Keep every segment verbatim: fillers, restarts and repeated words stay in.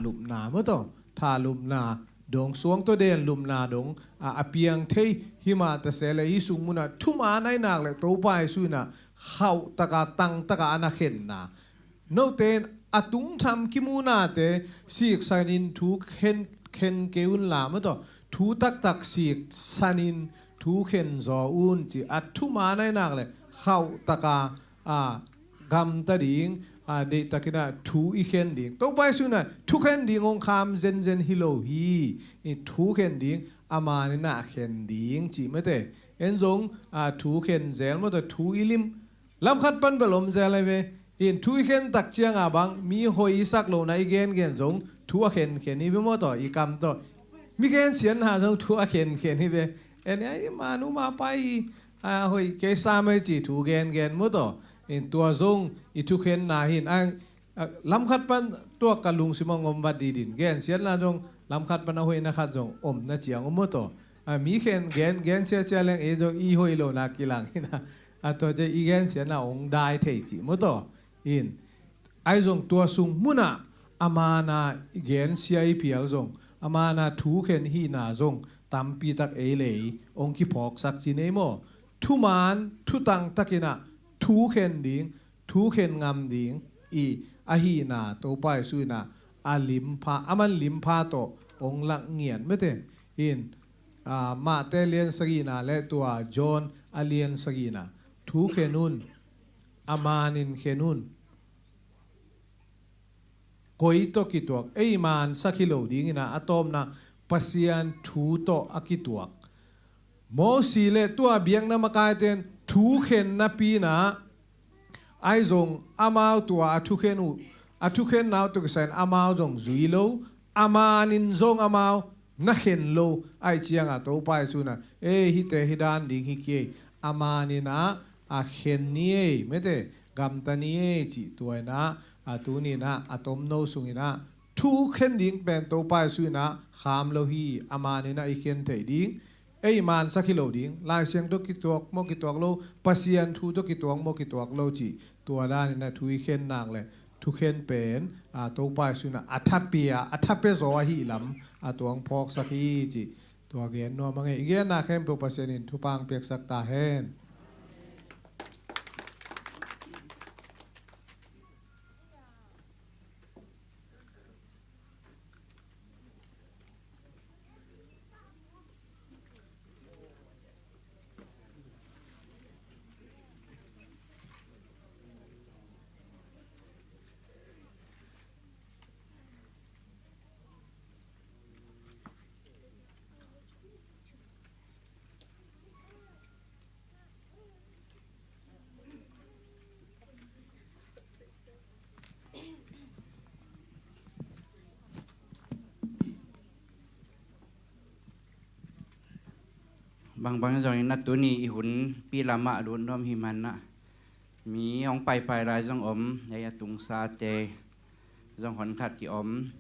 lupna maw taw, tha lupna dong, suang tawh den lupna dong a, a piang thei. Himah ta se leh hih sung munah thuman ahih nak leh Topa Jesu in ah khauhtaka tangtaka a na khenna, note in a tungtham kimunate siksanin thu khen, khen kei unla maw taw, thu taktak siksanin thu khen zaw un ci. A thuman ahih nak leh khauhtaka a gamta ding, a deihtakin ah thu i khen ding. Topa Jesu in ah thu khen ding hong kham zenzen hi lo hi. I thu khen ding, a man in ah khen ding ci mate. En zong a thu khen zel maw taw, thu i lim lamkhat pan bel om zel ahi ve. In thu i khen tak ciangah bang mi hoih i sak lohna i gengen zong thu a khenkhen hi ve maw taw, i kam tawh. Mi gensiatna zong thu a khenkhen hi ve. En ai, manu ma pai hi, a hoih kei sam ei ci thu gengen maw taw. In tua zong i thukhenna hi in ai. A, lamkhat pan tua ka lungsim ah hong om vat didin, gensiatna zong lamkhat pan a hoihna khat zong omna ciang om maw taw. A, mi khen gen, gensiatsia leng ei zong i hoih lohna kilang hi in ah, a tua ciang i gensiatna hong dai thei ci maw taw. In ai zong tua sung munah a man a gensia i phial zong, a man a thu khen hihna zong tampi tak ei le ei hong kiphawksak ci nei maw. Thuman thutang takin ah thu khen ding, thu khen ngam ding i ahihna Topa Jesu in ah a limpha, a man limpha tawh hong lak ngiat mate. In, a, Mate lian sagihna le tua John a lian sagihna, thu khen un, a manin khen un. Koi tawh kituak, ei mansak hi lo dingin ah, a tawpna Pasian thu tawh a kituak. Mosi le tua biakna makaite in thu khen napi in ah, ai zong amau tua a thukhen uh, a thukhenna uh tawh kisai in amau zong zui lo, a manin zong amau na khen lo. Ai ciangah Topa Jesu in ah, ei, hihte hih dan ding hi kei, a manin ah a khen ni ei mate, gamta ni ei cih tua in ah, a tuni in ah a tomno sungin ah thu khen ding pen Topa Jesu in ah kham lo hi, a manin ah i khen theih ding. Ei mansak hi lo ding, Lai Siangtho kituak maw kituak lo, Pasian thu tawh kituak maw kituak lo cih, tua danin ah thu i khen nak leh thu khen pen, a, Topa Jesu in ah a thapia, a thapia zaw ahih lam a tuang phawksak hi cih tua gen nuam a ngei. I genna khempeuh Pasian in thupha hong piaksak ta hen. Bangbang zongin ah tuni i hun pi lamah lut nuam hi manah, mi hong paipai lai zong om, ei a tungsate zong honkhat ki-om.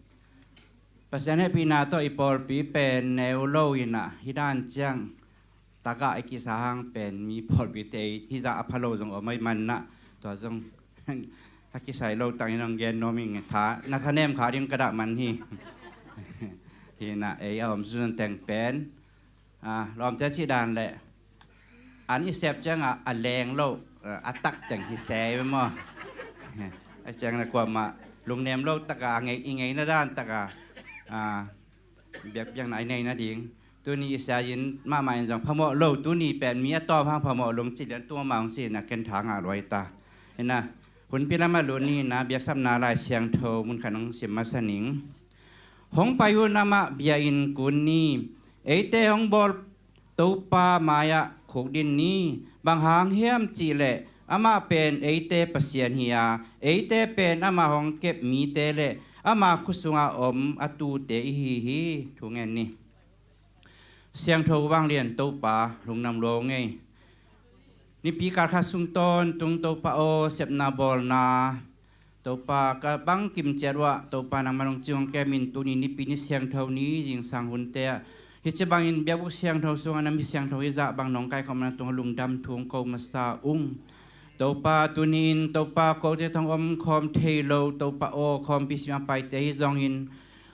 Pasian hehpihna tawh i pawlpi pen neu lo in ah, hih dan ciang takah i kisa hang pen mi pawlpite hih zah a pha lo zong om ahih manah, tua zong a kisai lo tangin hong gen nuam ing. Tha, na thanem kha ding ka dah man hi. Hi in ah, ei a om sunsun teng pen, a, lawmte cih dan leh an i sep ciangah a leng lo, a, a tak teng hi se ve maw. A ciang na kuamah lungnem lo takah, a ngei, i ngeina dan takah, a, biakpiakna i nei nading. Tuni i sia in mahmah in zong phamawh lo, tuni pen mi a tawm hang phamawh lo ci lian, tu mahmah hong ci in ah ken tha ngah luai ta. Hi in ah, hun pi lamah lut ni in ah, biaksapna Lai Siangtho mun khat hong sim masa ning. Hong pai un, amah bia-in kun ni. Eite hong bawl Topa mai-ah khukdin ni. Bang hang hiam cih leh amah pen eite Pasian hi a, eite pen amah hong kep mite le ama khut sungah om a tuute i hi hi. Thu ngen ni. Siangtho vanglian Topa, lungdam lua ung ei. Nipi kal khat sung tawntung Topa aw, sepna bawlna Topa ka bang kimciat uh ah, Topa nangmah hong cing hong kem in, tuni Nipi ni siangtho ni zingsang hunte ah, hih ci bangin biakbuk siangtho sungah na mi siangtho i zah bang nong kaikhawm na tungah lungdam thu hong ko masa ung. Topa tuni in Topa kote tawh hong omkhawm thei lo, Topa aw, khawmpi sim a paite hi zongin,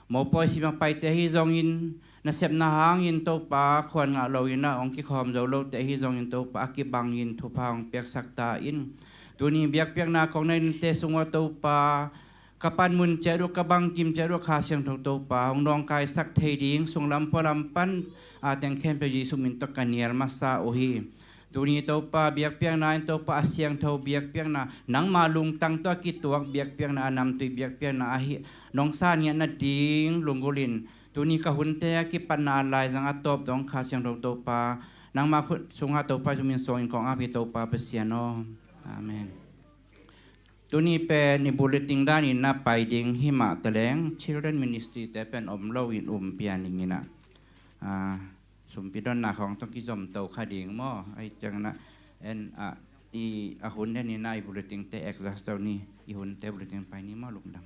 mopawi sim a paite ahi zongin, nasepna hangin Topa khuan ngah loin ah hong kikhawm zo lote ahi zongin Topa a kibangin thupha hong piaksak ta in. Tuni biakpiakna kong neihte sungah Topa ka panmun ciat uh, ka bangkim ciat uh Kha Siangtho Topa hong nawngkaisak thei ding sunglam pualam pan a teng khempeuh Jesuh min tawh ka nial masa uh hi. Tuni Topa biakpiakna in Topa a siangtho biakpiakna, nangma lungtang tawh a kituak biakpiakna, a namtui biakpiakna ahi nong san ngiat nading lunggulhin tuni ka hunte a kipatna a laizang a tawp dong Kha Siangtho Topa nangma khut sungah Topa Jesuh min suangin kong ap hi Topa Pasian aw. Amen. Tuni pen i bulletin danin na pai ding hi mah taleng Children Ministry te pen om loin um pian dingin ah, ah, sumpi donna khawng tawh kizom to kha ding maw? Ahi ciangin ah en ah i a hun en in ah i bulletin te exhaust to ni, i hunte bulletin pai ni maw, lungdam.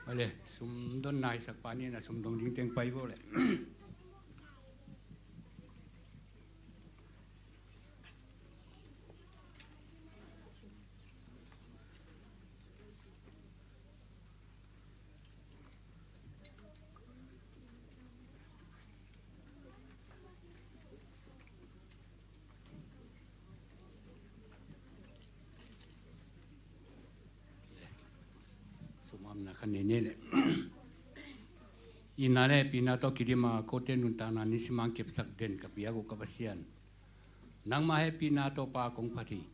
Vale, sum don nai sak pa ni na sum dong ding teng pai bo le. Sumamna khan nei nei le. Ina le pina tawh kidima kote nuntakna nisimang kepsak den ka biak uh ka Pasian. Nangmah hehpihna Topa kong phat hi.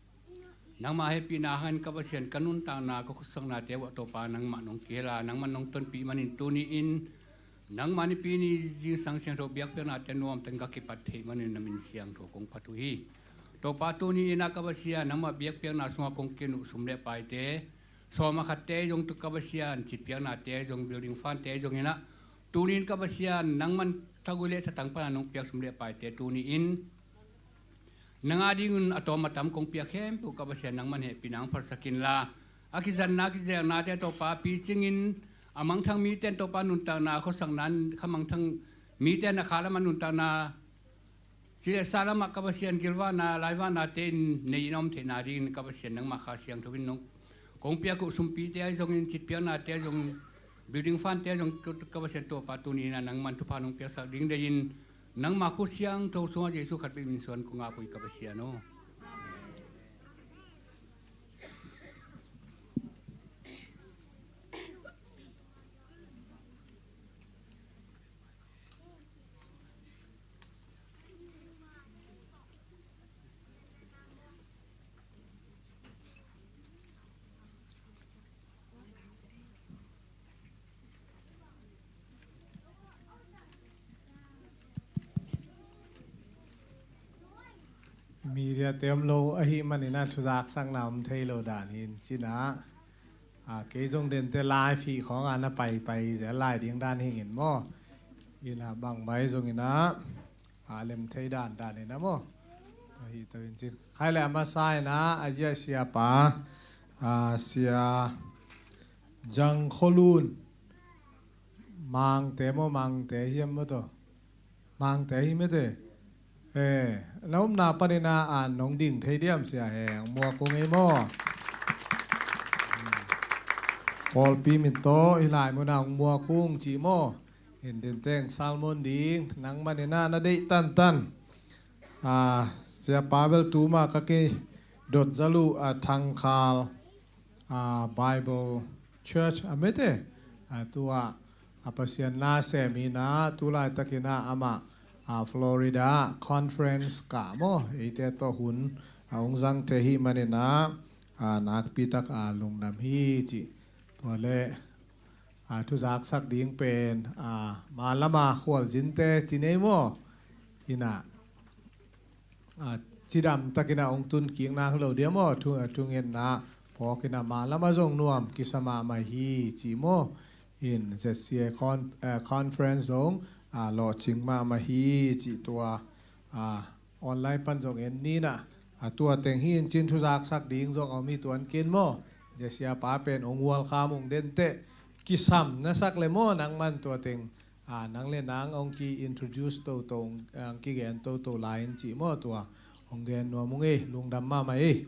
Nangmah hehpihna hangin ka Pasian ka nuntakna ka khutsaknate uh ah Topa nangmah nong kihel a nangmah nong tonpih manin tuni-in nangmah nipi ni zingsang siangtho biakpiaknate nuamteng ka kipat theih manin na min siangtho kong phat uh hi. Topa tuni-in ah ka Pasian nangmah biakpiakna sungah kong ken uh sum le paite sawm a khatte zong tu ka Pasian citpiaknate zong building fund-te zong in ah tuni-in ka Pasian nangman thagui le thatang pana nong piak sum le paite tuni-in nang a dingun a tawm a tam kong piak khempeuh ka Pasian nangman hehpihna hong phalsak inla a kizanna kizeknate Topa picingin a mangthang mite in Topa nuntakna khutsakna in kha mangthang mite in a kha lamah nuntakna cilesa lamah ka Pasian gilvahna laivahna tein nei in a om theihna dingin ka Pasian nangmah Kha Siangtho in nong kong piak uh sumpite ahi zongin citpiaknate ahi zong building fund-te ahi zong ka Pasian Topa tuni-in ah nangman thupha nong piaksak ding deihin nangmah khut siangtho sungah Jesu khat bek min suan kong ap uh hi ka Pasian aw. Media te om lo ahih manin ah thuzaksakna om thei lo dan hi in cin ah, a, kei zong dente live hih khawng a na paipai zel lai ding dan hi ing maw? In ah bangmah zong in ah a lem thei dan dan in ah maw? Ahi to in cin khai le a masa in ah a zia siapa, a, Sia Jang Kholun. Mangte maw, Mangte hiam maw taw? Mangte hi mete. Eh, na omna panin ah an nong ding thei diam Sia Heng Muak Kung ei maw? Pawlpi min tawh hi lai mun ah Hong Muak Kung ci maw? In dinteng salmon ding nang manin ah na deih tantan. Ah, Sia Pavel tuma ka kidot zalu a Thangkhal, ah, Bible Church a mete, ah, tua a Pasian na sem hi in ah tu laitakin ah amah, ah, Florida conference kah maw eite tawh hun a hong zangte hi manin ah, ah, nakpi tak a lungdam hi ci. Tua le a thuzaksak ding pen, a, ma lama khualzinte ci nei maw? Hi in ah, a, cidam takin ah hong tun kik nak hi lo dia maw? Thu, thungetna phawkin ah mah lamah zong nuam kisa mahmah hi ci maw? In Z C A con-, eh, conference zong, ah, lawhcing mahmah hi ci tua, ah, online pan zong en ni nah. A tua teng hi in cin thuzaksak ding zong a om hi tuan kin maw? Z C A pa pen hong welcome hong den teh. Kisam na sak le maw nang man tua teng. Ah, nang le nang hong ki-introduce toto, hong kigen toto lai in ci maw tua. Hong gen nuam ung ei, lungdam mahmah ei.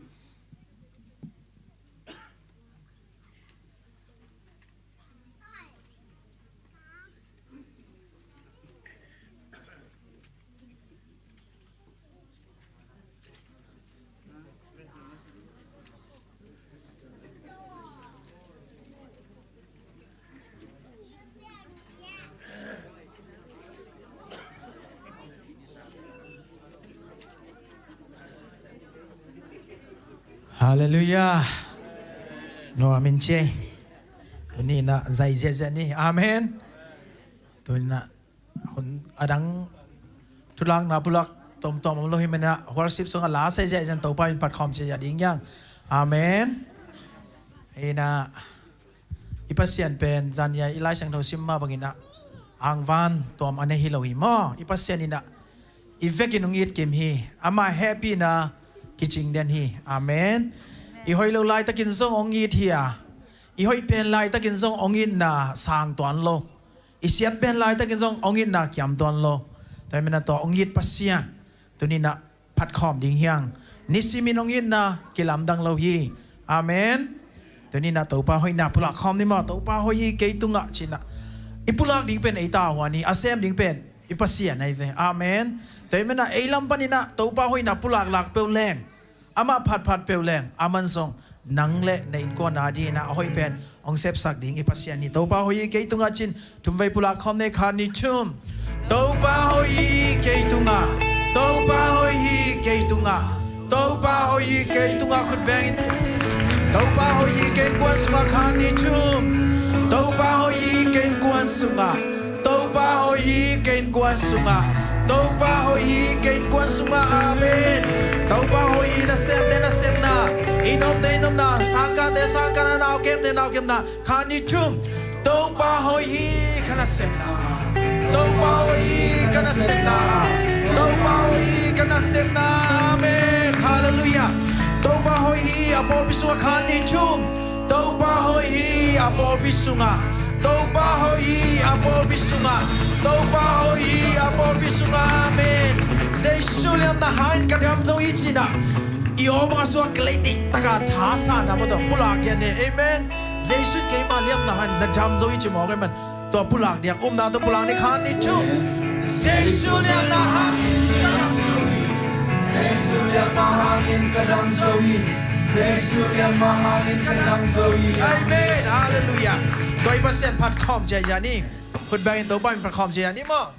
Halleluiah. Nuam in ci ei. Tuni in ah zai ziahziah ni. Amen. Tuni in ah hun a dang thulakna pulak tomtom om lo hi manin ah worship sungah la sai ziahziah in Topa min phat khawm ziahziah ding hi hang. Amen. Hi in ah i Pasian pen zan ni-a i Lai Siangtho sim mah bangin ah angvan tuam a nei hi lo hi maw? I Pasian in ah i vekin hong it kim hi. Amah hehpihna kicing den hi. Amen. I hoih lo laitakin zong hong it hi a, i hoih pen laitakin zong hong itna sang tuan lo. I siat pen laitakin zong hong itna kiam tuan lo. Tua hi manin ah tua hong it Pasian tuni in ah phat khawm ding hi hang. Nisimin hong itna kilamdang lo hi. Amen. Tuni in ah Topa hoihna pulak khawm ni maw? Topa hoih hi kei tungah ci in ah. I pulak ding pen ei ta huan hi, a sem ding pen i Pasian ahi ve. Amen. Tua hi manin ah ei lam panin ah Topa hoihna pulaklak peuh leng, amah phatphat peuh leng, aman zong nang le na innkuan a dingin ah a hoih pen hong sepsak ding i Pasian hi. Topa hoih hi kei tungah ci in thumvei pulak khawm ni, khat, nih, thum. Topa hoih hi kei tungah. Topa hoih hi kei tungah. Topa hoih hi kei tungah, khut bengin. Topa hoih hi kei innkuan sungah, khat, nih, thum. Topa hoih hi kei innkuan sungah. Topa hoih hi kei innkuan sungah. Topa hoih hi kei innkuan sungah. Amen. Topa hoih hi, nasemte nasepna, i nopte i nopna, sangkahte sangkahna, naukepte naukepna, khat, nih, thum. Topa hoih hi ka nasepna. Topa hoih hi ka nasepna. Topa hoih hi ka nasepna. Amen. Halleluiah. Topa hoih hi a pawlpi sungah, khat, nih, thum. Topa hoih hi a pawlpi sungah. Topa hoih hi a pawlpi sungah. Topa hoih hi a pawlpi sungah. Amen. Jesu liamna hangin ka dam zo hi ci in ah i aw bang a suak ka lei deih takin thahatna maw, tua pulak hi a ni. Amen. Jesu in keima liamna hangin na dam zo hi ci mawk ahih man. Tua pulak diak, upna tawh pulak ni, khat, nih, thum. Jesu liamna hangin ka dam zo hi. Jesu liamna hangin ka dam zo hi. Jesu liamna hangin ka dam zo hi. Amen. Halleluiah. Tua i Pasian phat khawm ziahziah ni. Khut bengin Topa min phat khawm ziahziah ni maw?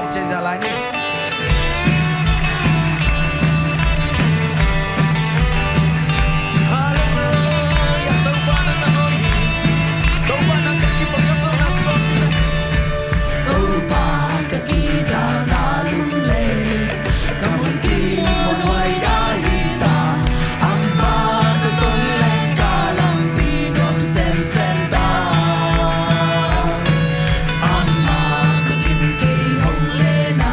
Cih zah lai ni. Halleluia. Topa na tang aw hi. Topa na ka kipak ka pau na suak hi. Topa ka kidalna lum le ka mun kim mun huai dal hi ta. Amah ka tun le ka lampi nuam semsem ta. Amah ka din kei hong le na.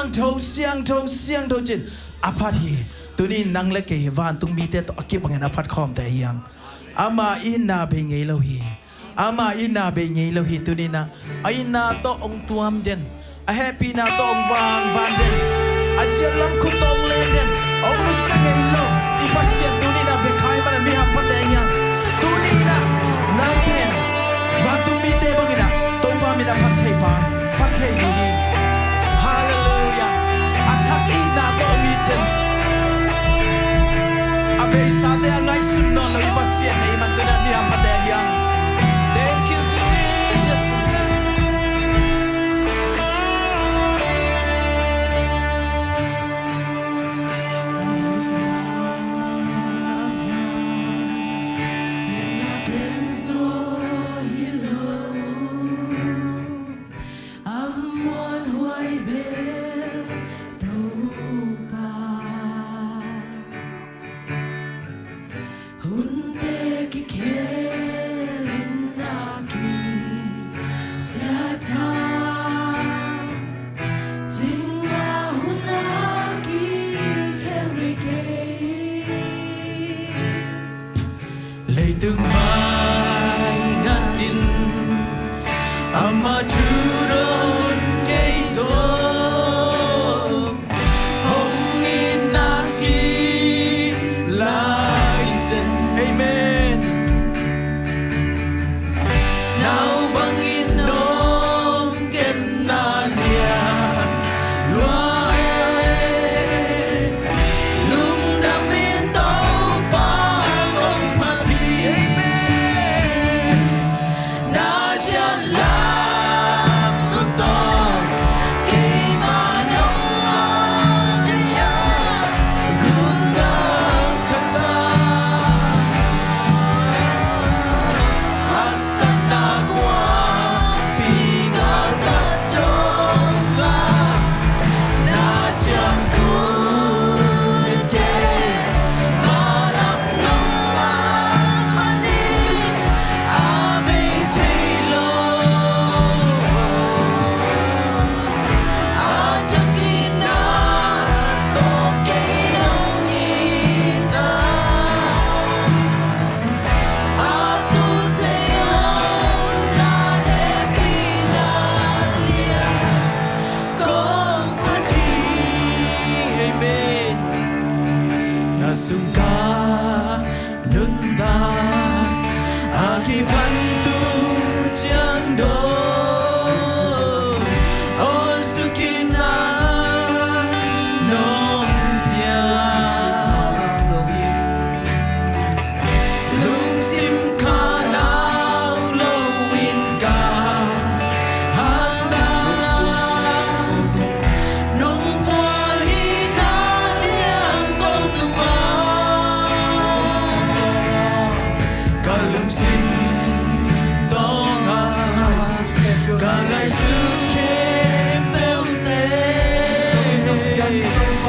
Siangtho, siangtho, siangtho ci-in a phat hi. Tuni-in nang le kei vantung mite tawh a kibangin a phat khawmte hi hang. Ama itna bei ngei lo hi. Ama itna bei ngei lo hi. Tuni-in ah a itna tawh hong tuam den, a hehpihna tawh hong vangvan den, a siatlam khut tawh hong len den, hong nusia ngei lo i Pasian tuni-in ah bia khai manin mi hamphate hi hang. Tuni-in ah nang pen vantung mite bangin ah Topa min a phat thei pa, phat thei ni hi. Halleluiah. A thak itna tawh hong it den, a beisate a ngaihsun nawn lo i Pasian na hih man tuni-in ah mi hamphate hi hang. Thank you, Jesus. Hunte kikhel in a kisia tha, cingmah hun a kikhel vei kei. Leitung mai ngat in ama thu dawn kei zong hong itna kip lai zen. Amen. Nau bangin nong kepna lian lua e. Lungdam in Topa kong phat hi. Amen. Na ciat lam khut tawh keimah nong ngak a, gunga khat a haksatna kuapi galkat dong a, na ciang khut teh malam nong ngak manin a bei thei lo. A thak itna tawh kei nong it a, a tu thei lo na hehpihna lian kong phat hi. Amen. Na sungka nuntak a kipan tu ciang dong, hong sukina nong pia. Lungsim khalau lo in ka hana, nong phual hihna liang ko tungah ka lungsim tawngah ka ngaihsut khempeuhte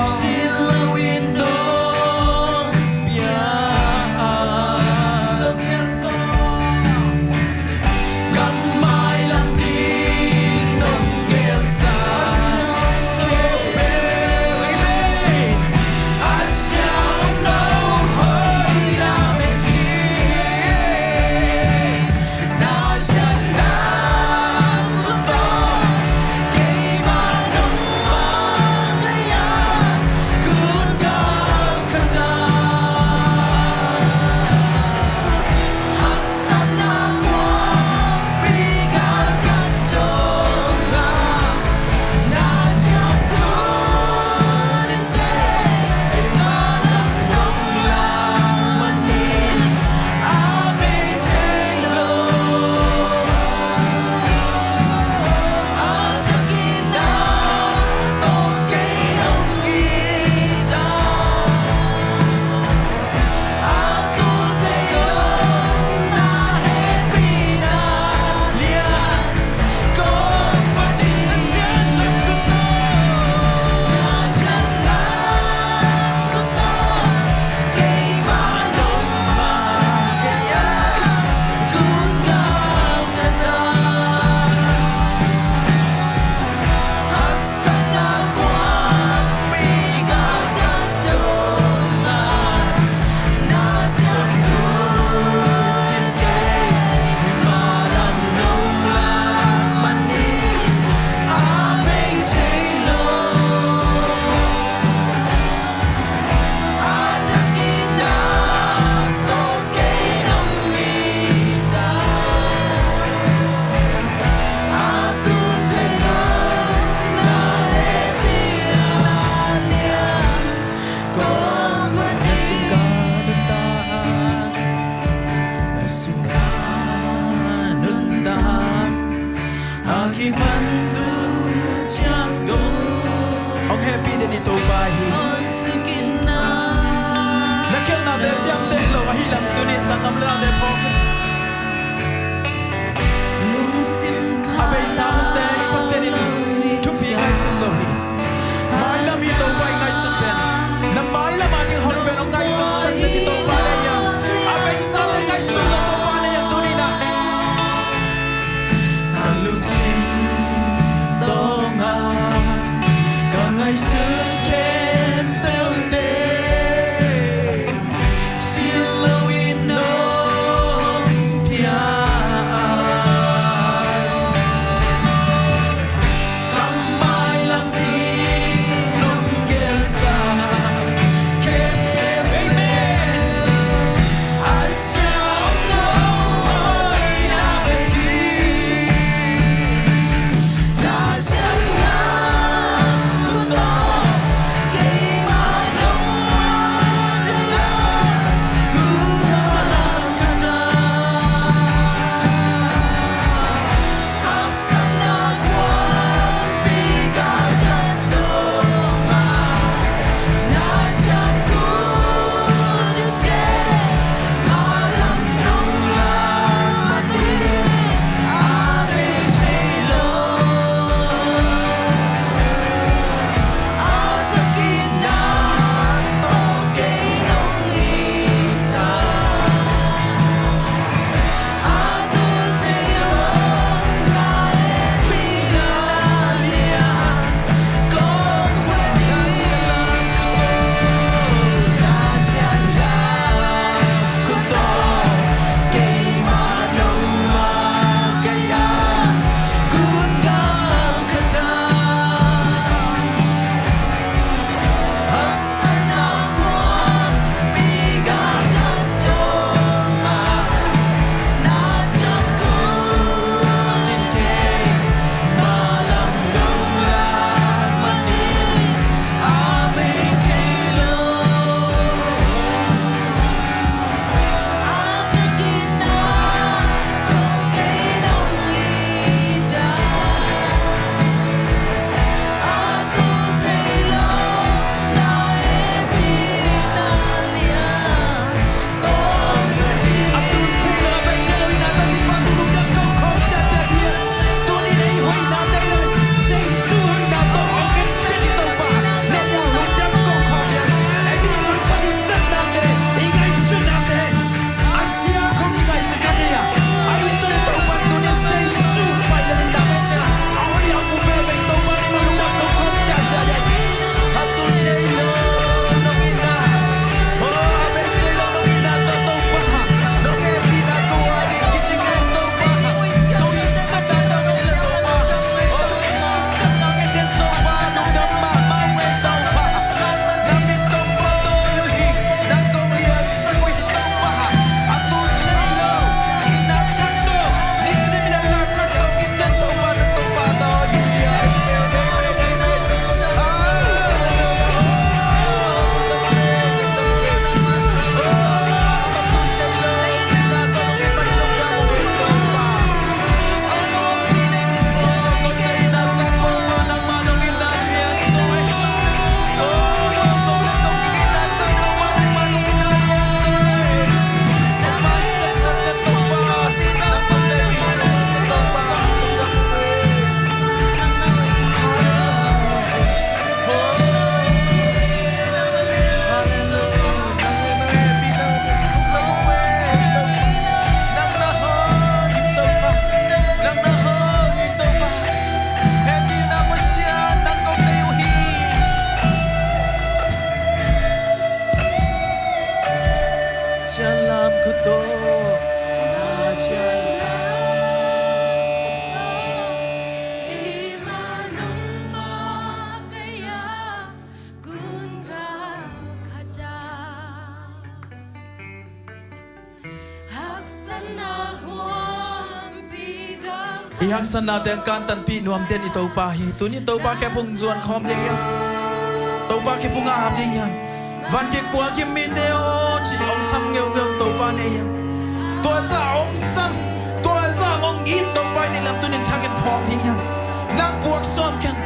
sin lo in nong pia a, ka mailam ding nong gelsa khempeuh, amen. A siang no hoih na bek hi. Hong hehpih den i Topa hi. Na khialhnate ciamteh lo ahih lam tuni sanggam le naute phawk in. A beisa hunte i Pasian in thupi ngaihsun lo hi. Mailam hi Topa i ngaihsut pen, na mailam a ding hon pen hong ngaihsutsak den i Topa nei a, a beisate ngaihsun lo Topa nei a tuni na. Ka lungsim dong a ka ngaihsut khempeuhte, sil loin nong pia a, ka mailam ding nong gelsa khempeuh. Amen. I haksatna teng kantanpih nuam den i Topa hi. Tuni Topa khephung zuan khawm ding hi. Topa khephung a ap ding hi. Van kik puak kim mite aw ci hong sam ngeungeu Topa nei hi. Tua zah hong sam, tua zah hong It Topa in i lamtunin thakin phawk ding hiam? Nang puak sawm keng.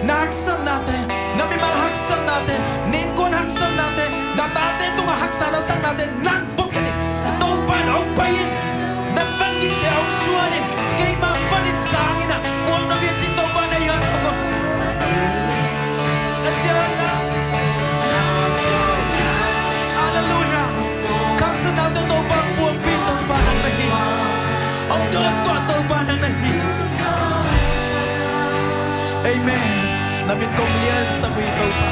Na haksatnate, na mimal haksatnate, na innkuan haksatnate, na tate tungah haksa na saknate, nang puak keng in. Topa in hong pai in. Na van gikte hong suan in. Keima van in zang in a, puak na bia ci Topa na hian ko. Na sian na. Halleluia. Haksatnate Topa puakpi Topa nang na hi. Hong dawn tuah Topa nang na hi. Amen. Na min kong liansak uh hi Topa.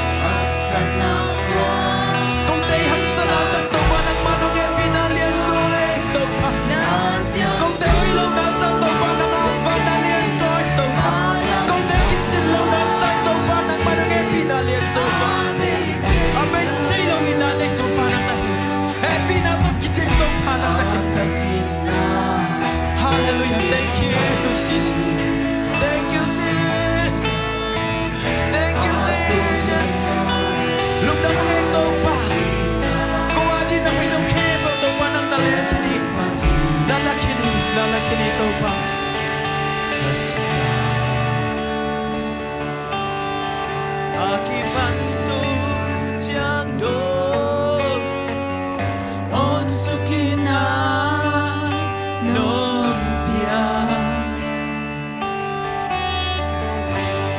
Kote i haksatna sang Topa nangmah nong hehpihna lianzaw hi Topa. Kote hoih lohna sang Topa nangmah vakna lianzaw hi Topa. Kote kicin lohna sang Topa nangmah nong hehpihna lianzaw hi Topa. A bei thei lo itna nei Topa nang na hi. Hehpihna tawh kidim Topa nang na hi. Hallelujah. Thank you, Jesus. Thank you, Jesus. Thank you, Jesus. Lungdam ngei Topa. Ko a ding na hoih lo khempeuh Topa nang na lak khin hi. Na lak khin hi, na lak khin hi Topa. Na suk a kipan tu ciang dong. Hong suk itna nong pia.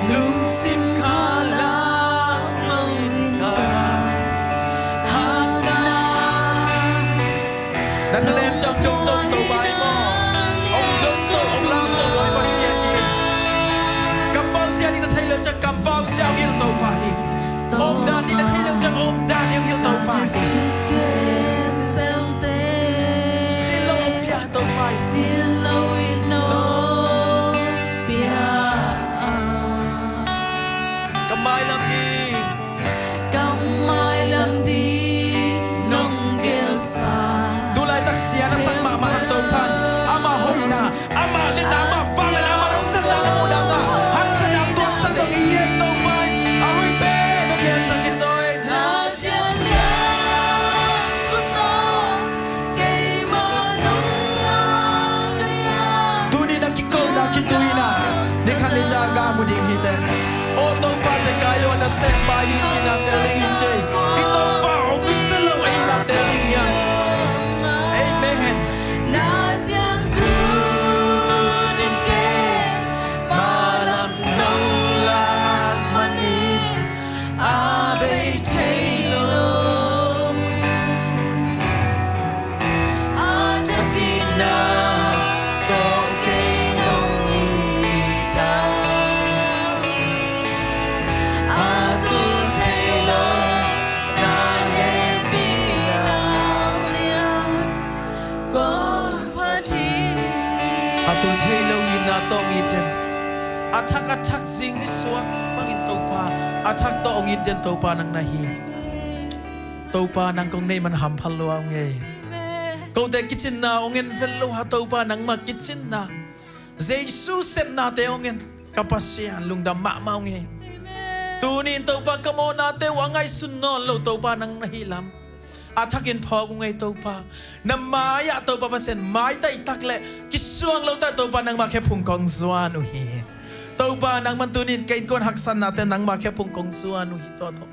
Lungsim khalam lo in ka hatna. Na thanem ciang dong Topa hi maw? Hong dong to, hong lam to, Topa Pasian hi. Kampau sia ding na thei lo ciang kampau sia hong hilh Topa hi. Omdan ding na thei lo ciang omdan ding hong hilh Topa hi. Sin lo hong pia Topa hi. Ka mailam ding, ka mailam ding nong gelsa. Tu laitak sia na sak mahmah hang Topa in ama hoihna, ama lianna, ama vangliatna, ama nasepna na muh dang a, haksatna tuaksak zong i hi hi Topa in. A hoih pen hong piangsak hi zaw in. Na sianna uh tawh keimah nong lak hi a. Tuni na kikona khitui in a, ni khat ni ciang a gah mu ding hi teh. Aw Topa, zekai lo a nasem pa hi cihna tel ding hi ci. I Topa hong nusia lo ahihna tel ding hi a. Amen. Na ciang khut in keimah lam nong lak manin a bei thei lo. A thak itna tawh kei nong it a. A tul thei lo na hehpihna lian kong phat hi. A tul thei lo itna tawh hong it den. A thak a thak zing nisuak bangin Topa, a thak tawh hong it den Topa nang na hi. Topa nang kong neih man hampha lua ung ei. Kote kicinna hong en vel lo a Topa nangmah kicinna, Jesu sepnate hong en ka Pasian lungdam mahmah ung ei. Tuni in Topa ka mawhnate uh a ngaihsun nawn lo Topa nang na hi lam a thakin phawk ung ei Topa. Na mai-ah Topa Pasian maitaitak le kisuang lo ta Topa nangmah khephung kong zuan uh hi. Topa nangman tuni in ka innkuan haksatnate nangmah khephung kong zuan uh hi tawh tawh.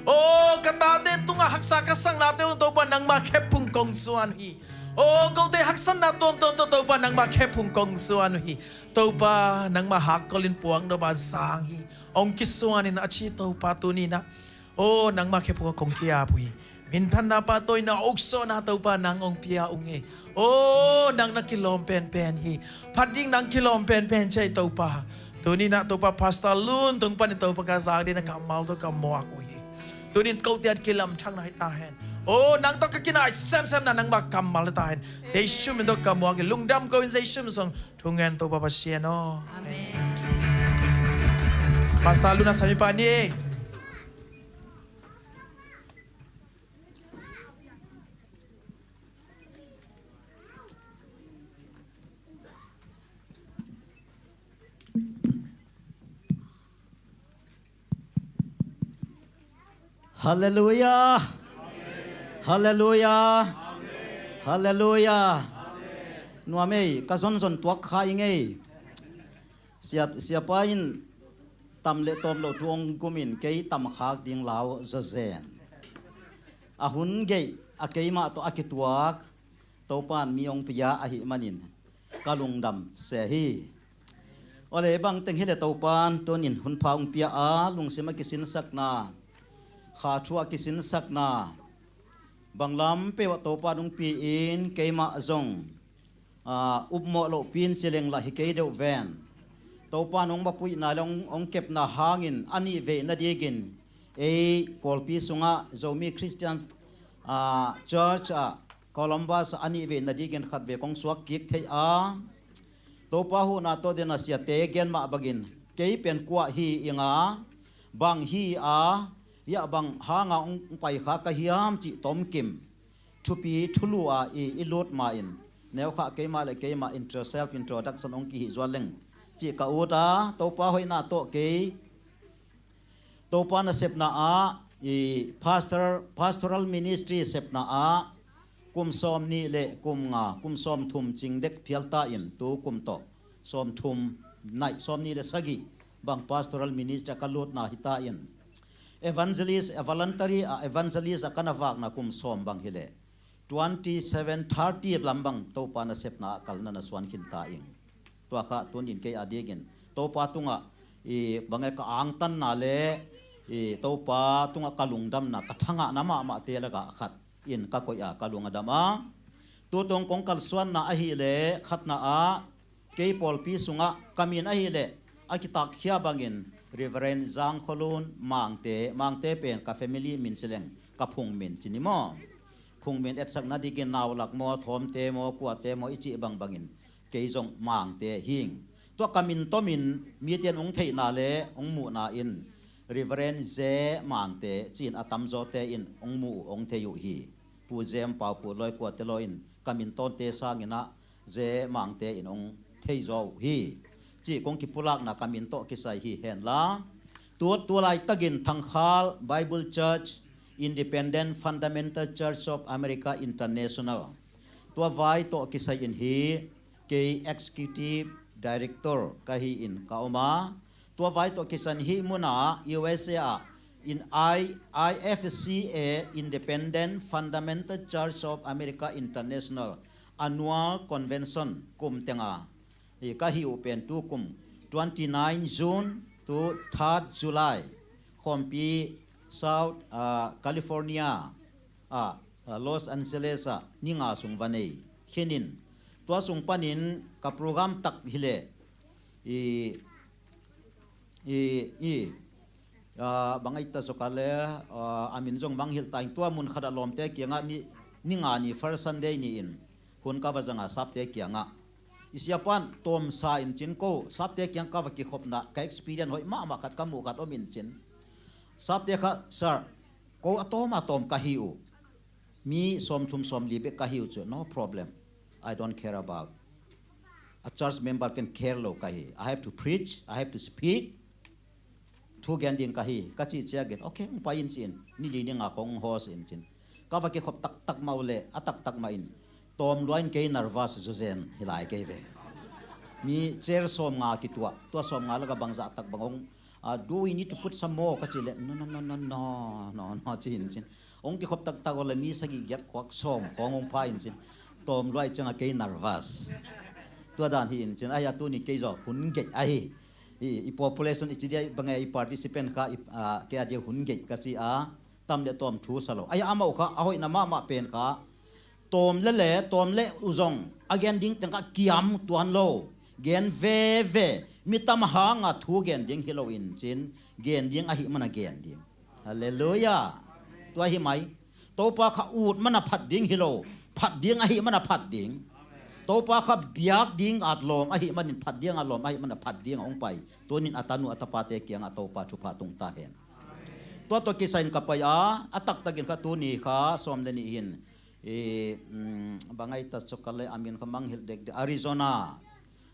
Aw ka tate tungah haksa ka saknate uh Topa nangmah khephung kong zuan uh hi. Aw kote haksatna tuamtuam tawh Topa nangmah khephung kong zuan uh hi. Topa nangmah hakkol in puang dawh a zang hi. Hong kisuan in a ci Topa tuni in a Aw nangmah khephung ah kong ki-ap uh hi. Minthanna pahtawina uksuahna Topa nang hong pia ung ei. Aw nang na kilawm penpen hi. Phat ding nang kilawm penpen ci ei Topa. Tuni in a Topa Pastor Lun tung panin Topa ka zak ding na kammal tawh ka muak uh hi. Tuni in kote a kilamthakna hi ta hen. Aw nang tawh ka kinai semsemna nangmah kammal hi ta hen. Jesu min tawh ka muak hi. Lungdam ko in Jesu min suang thungen Topa Pasian aw. Amen. Pastor Lun a samipa ni. Halleluia. Halleluia. Halleluia. Nuam ei, ka zonzon tuak kha i ngei. Sia, siapa in tam le tawm lo thu hong gumin kei tam khak ding lau zazen. A hun geih a keimah tawh a kituak Topan mi hong pia ahih manin ka lungdam se hi. Awle bangteng hileh Topan tunin hun pha hong pia a, lungsim a kisinsakna, kha thu a kisinsakna, banglam peuh ah Topan hong pi-in keimah zong upmawh lohpi in ci leng lah hi kei deuh ven. Topan hong mapuihna le hong kepna hangin a nih veina dikin ei pawlpi sungah Zomi Christian Church ah Columbus ah a nih veina dikin khat vei kong suak kik thei a, Topa huhna tawh den a siate gen mah bangin kei pen kua hi ing a, bang hi a, hiah bang hanga hong paikha ka hiam cih tomkim thupi thulu a i, i lut ma-in neukhah keimah le keimah intro, self introduction hong kihih zual leng cih ka ut a, Topa hoihna tawh kei Topa nasepna ah i pastor, pastoral ministry sepna ah kum sawm nih le kum nga, kum sawm thum cing dek phial ta in tu kum tawh sawm thum naih, sawm nih le sagih bang pastoral ministry a ka lutna hi ta in, evangelist, a voluntary a evangelist a ka na vakna kum sawm bang hileh twenty seven, thirty lam bang Topa nasepna ah kalna na suan khin ta ing. Tua kha tunin kei a dikin Topa tungah i bangeh ka angtanna le i Topa tungah ka lungdamna, ka thangahna mahmahte lakah khat in ka koih a ka lung a dam a. Tutung kong kalsuanna ahileh khatna ah kei pawlpi sungah ka min ahileh a kitakkhia bangin Reverend Zang Kholun Mangte, Mangte pen ka family min sileng ka phung min cini maw? Phung min etsakna dikin naulak maw, thawmte maw, kuate maw i cih bangbangin kei zong Mangte hing. Tua ka min tomin mite in hong theihna le hong muhna in Reverend Ze Mangte ci-in a tamzawte in hong muh uh, hong thei uh hi. Pu Zem, Pau Pu Loi, kuate law in ka min tawnte sangin ah Ze Mangte in hong theizaw uh hi. Cih kong kipulakna ka min tawh kisai hi henla, tu, tu laitakin Thangkhal Bible Church, Independent Fundamental Church of America International, tua vai tawh kisai in hi. Kei Executive Director ka hi in ka om a, tua vai tawh kisai in hih munah U S A ah in I, I F C A, Independent Fundamental Church of America International Annual Convention kum tenga i ka hih uh pen tu kum twenty nine June to third July khawmpi South, ah, California ah, ah, Los Angeles ah ni nga sung va nei khinin, tua sung panin ka program tak hileh i, i, i, ah, bang ai ta sawk a le, ah, a min zong mangngilh ta ing. Tua mun khat ah lawmte kiangah ni, ni nga ni, first Sunday ni-in hun ka va zang a, sapte kiangah i siapa in tawmsa in cin, ko sapte kiang ka va kikhopna ka experience hoih mahmah khat ka muh khat om in cin. Sapte kha, "Sir, ko a tawm a tawm ka hi uh. Mi sawmthum sawmli bek ka hi uh cu, no problem. I don't care about. A church member can care lo ka hi. I have to preach, I have to speak. Thu gen ding ka hi," ka cih ciangin, "Okay, hong pai in," ci-in, "Ni li ni nga khawng hong host in," cin. Ka va kikhop taktak mah uh leh a taktak mah in tawm lua in kei nervous zuzen hi lai kei ve. Mi chair sawm nga kituah, tua sawm nga lakah bangzah tak bang hong, ah, "Do we need to put some more?" ka cih leh, "No, no, no, no, no, no, no," ci-in cin. Hong kikhop taktak uh leh mi sagih giat khuak sawm khawng hong pha in cin. Tawm lua i ciangah kei nervous. Tua dan hi in cin, ahi a tuni kei zaw hun geih ahi. I, i population i ci dia bangeh i participant kha i, ah, kei a dia hun geih ka ci a, tam le tawm thu sa lo. Ahi a, amau kha a hoihna mahmah pen kha tawm le le, tawm le uh zong a gen ding teng kha kiam tuan lo. Gen veve, mi tam hanga thu gen ding hi lo in cin, gen ding ahih mana gen ding. Halleluiah. Tua hi mai. Topa kha ut mana phat ding hi lo, phat ding ahih mana phat ding. Topa kha biak ding at lawm ahih manin phat ding at lawm ahih mana phat ding a hong pai. Tunin a tanu a tapate kiangah Topa thupha tung ta hen. Tua tawh kisai in ka pai a, a taktakin kha tuni kha sawm le nih hin, i, mm, bang ai ta sawk a le, a min kha mangngilh dekdek, Arizona,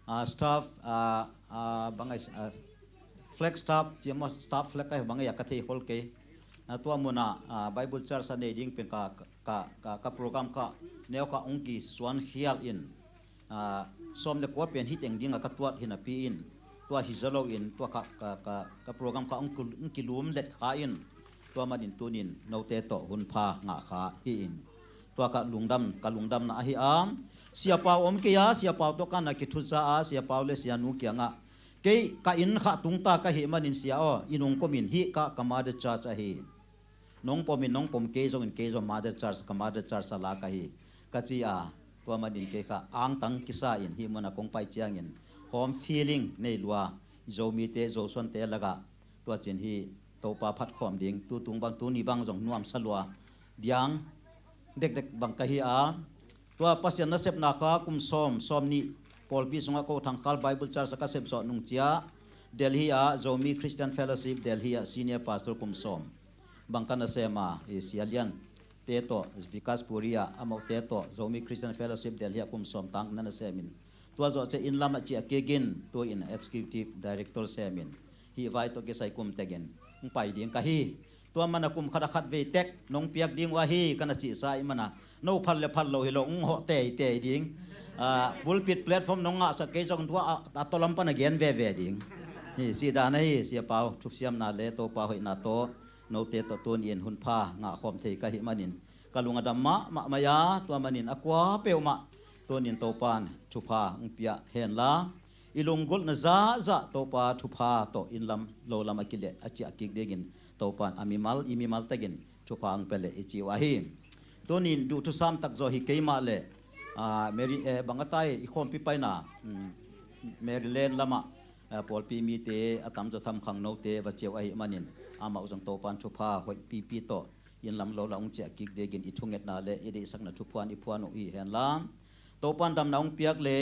ah, staff, ah, ah, bang ai, ah, Flagstaff, T M O Staff Flag ai bang ai a ka thei khol kei. Ah, tua munah, ah, Bible Church a nei ding pen ka, ka, ka, ka program kha neu kha hong kisuan khial in, ah, sawm le kua pen hi teng dingah ka tuat hi napi in, tua hi zaw loin tua kha ka, ka, ka program kha hong kil-, hong kilum let kha in, tua manin tunin note tawh hun pha ngah kha hi in, tua kha lungdam, ka lungdamna ahi a. Sia Pau om kei a, Sia Pau tawh ka na kithutza a, Sia Pau le Sia Nu kiangah kei ka inn kha tungta ka hih manin, Sia aw, i nungkumin hih kha ka mother church ahi. Nong pomin nong pom kei zongin kei zong mother church, ka mother church a la ka hi, ka ci a. Tua manin kei kha angtang kisa in hih munah kong pai ciangin home feeling nei lua, Zomite, Zosuante lakah tua cin hi Topa phatkhawm ding, tu tung bang, tuni bang zong nuamsa lua diang dekdek bang ka hi a. Tua Pasian nasepna kha kum sawm, sawm nih pawlpi sungah ko Thangkhal Bible Church a ka sepzawh nung ciah Delhi ah Zomi Christian Fellowship Delhi ah senior pastor kum sawm bang ka na sem a, i Sia Lian te tawh Vikas Puri ah, amaute tawh Zomi Christian Fellowship Delhi ah kum sawm tang na na semin, tua zawh ciah inn lamah ciah kik in, tu in executive director semin, hih vai tawh kisai kum tekin hong pai ding ka hi. Tua mana kum khat a khat vei tek nong piak ding uh ahi, ka na cihsa ih mana no phal le phal lo hi lo, hong hawh teitei ding. Ah, pulpit platform nong ngahsak kei zong tua a, a tawlam pana gen veve ding. Hi, sihdan ahi, Sia Pau, thusiamna le Topa hoihna tawh note tawh tuni in hun pha ngah khawm thei ka hih manin ka lung a dam mahmah mai a, tua manin a kua peuhmah tunin Topan thupha hong pia henla, i lunggulhna zahzah Topa thupha tawh inn lam lo lam a kileh a ciah kik dingin Topan a mimal, i mimal tekin thupha hong pia leh i ci uh ahi. Tunin duhthusam takzaw hi keimah le, ah, Mary, eh, bang a tai i khawmpi paina, mm, Maryland lamah, eh, pawlpi mite a tamzaw tham khangnote va ciah uh ahih manin amau zong Topan thupha hoih pipi tawh inn lam lo la hong ciah kik dingin i thungetna le i deihsakna thuphuan i phuan uh hi henla, Topan damna hong piak le,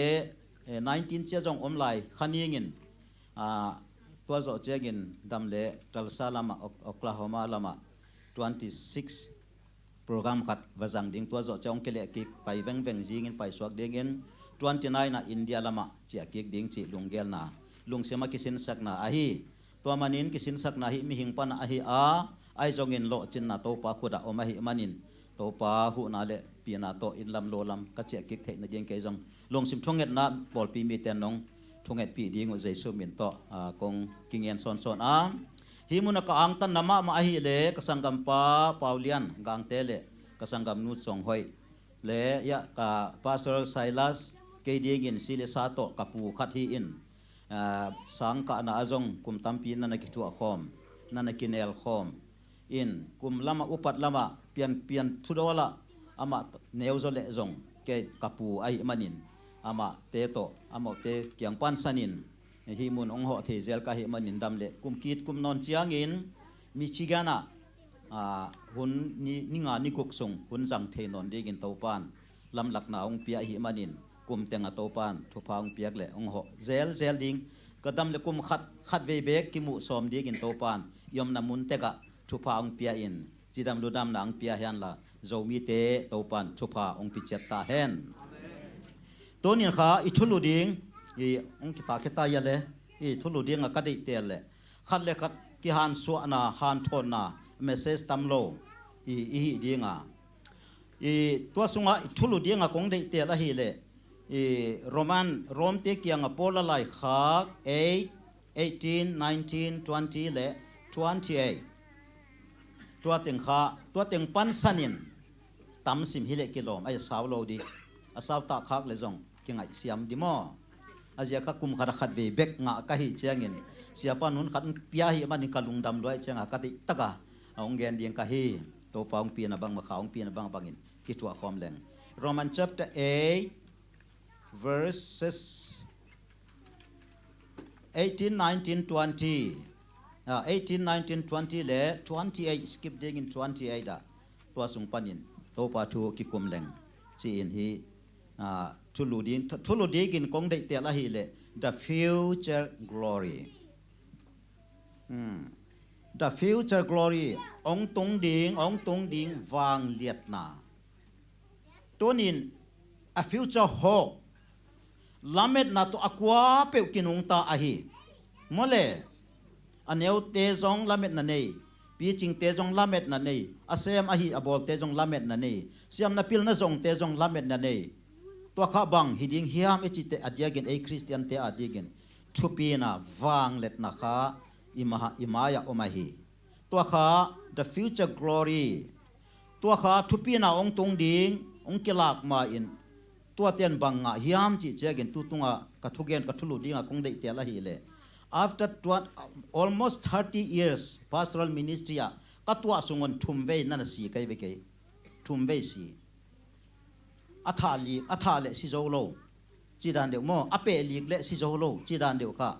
eh, nineteen ciah zong om lai kha ningin, ah, tua zawh ciangin dam le Tulsa lamah, Ok-, Oklahoma lamah twenty six program khat va zang ding, tua zawh ciah hong kileh kik pai vengveng zingin paisuak dingin twenty nine ah India lamah ciah kik ding cih lunggelna, lungsim a kisinsakna ahi. Tua manin kisinsakna hih mihing pana ahi a, ahi zongin lawhcinna Topa khutah om ahih manin Topa huhna le pina tawh inn lam lo lam ka ciah kik theih nading kei zong lungsim thungetna pawlpi mite nong thungetpih ding uh Jesu min tawh, ah, kong kingen sawnsawn a. Hih munah ka angtanna mahmah ahih le ka sanggampa Paulian Gangte le ka sanggamnu Cawng Hoih le, ya, ka Pastor Silas, kei dingin si le sa tawh ka pu khat hi in, ah, sangkahna ah zong kum tampi na na kithuah khawm, na na kinel khawm in, kum lamah upat lamah pian, pian thudaw lah amah neuzaw leh zong kei ka pu ahih manin amahte tawh, amaute kiang pansanin hih mun hong hawh thei zel ka hih manin dam le kum kit kum nawn ciangin Michigan ah, ah, hun ni, ni nga ni guk sung hun zang thei nawn dingin Topan lamlakna hong pia ahih manin kum tengah Topan thupha hong piak le hong hawh zelzel ding. Ka dam le kum khat, khat vei bek kimuh sawm dingin Topan i omna mun tekah thupha hong pia in, cidam ludamna hong pia henla, Zomite Topan thupha hong piciat ta hen. Tunin kha i thulu ding i hong kita kita ia le, i thulu ding a ka deihtel le khat le khat kihansuahna, hanthawnna message tam lo i, i hih dinga, i tua sungah i thulu dinga kong deihtel ahih leh, i Roman, Romte kiangah Paul a laikhak eight, eighteen, nineteen, twenty le twenty-eight. Tua teng kha, tua teng pansanin tamsim hi leh kilawm, a sau lo dih, a sau takkhak le zong kingaihsiam dih maw? A ziak kha kum khat a khat vei bek ngah ka hih ciangin, siapa nun khat pia hi manin ka lungdam luai cianga ka deih taka a hong gen ding ka hi. Topa hong pina bangmah kha hong pina bangbangin kithuah khawm leng. Roman chapter eight, verses eighteen, nineteen, twenty. Ah, eighteen, nineteen, twenty le twenty-eight, skip dingin twenty-eight ah, tua sung panin Topa thu kikum leng ci-in hi, ah, thulu ding, thulu dingin kong deihtel ahih leh the future glory. Hmm. The future glory, hong tung ding, hong tung ding vangliatna. Tunin a future hope, lametna tawh a kua peuh kinungta ahi. Mawle, a neute zong lametna nei, picingte zong lametna nei, a sem ahi a bawlte zong lametna nei, siamna pilna zongte zong lametna nei. Tua kha bang hi ding hiam i cihte a diakin ei Khristiante a diakin thupina vangliatna kha i ma, i mai-ah om ahi. Tua kha the future glory. Tua kha thupina hong tung ding hong kilak ma-in tuate in bang ngah hiam cih ciangin tu tungah ka thugen ka thulu dingah kong deihtel ahileh, after twen- almost thirty years pastoral ministry ah ka tuah sungun thumvei na na si kei ve kei. Thumvei si. A thah lik, a thah leh si zo lo. Ci dan deuh maw? A peh lik leh si zo lo. Ci dan deuh kha.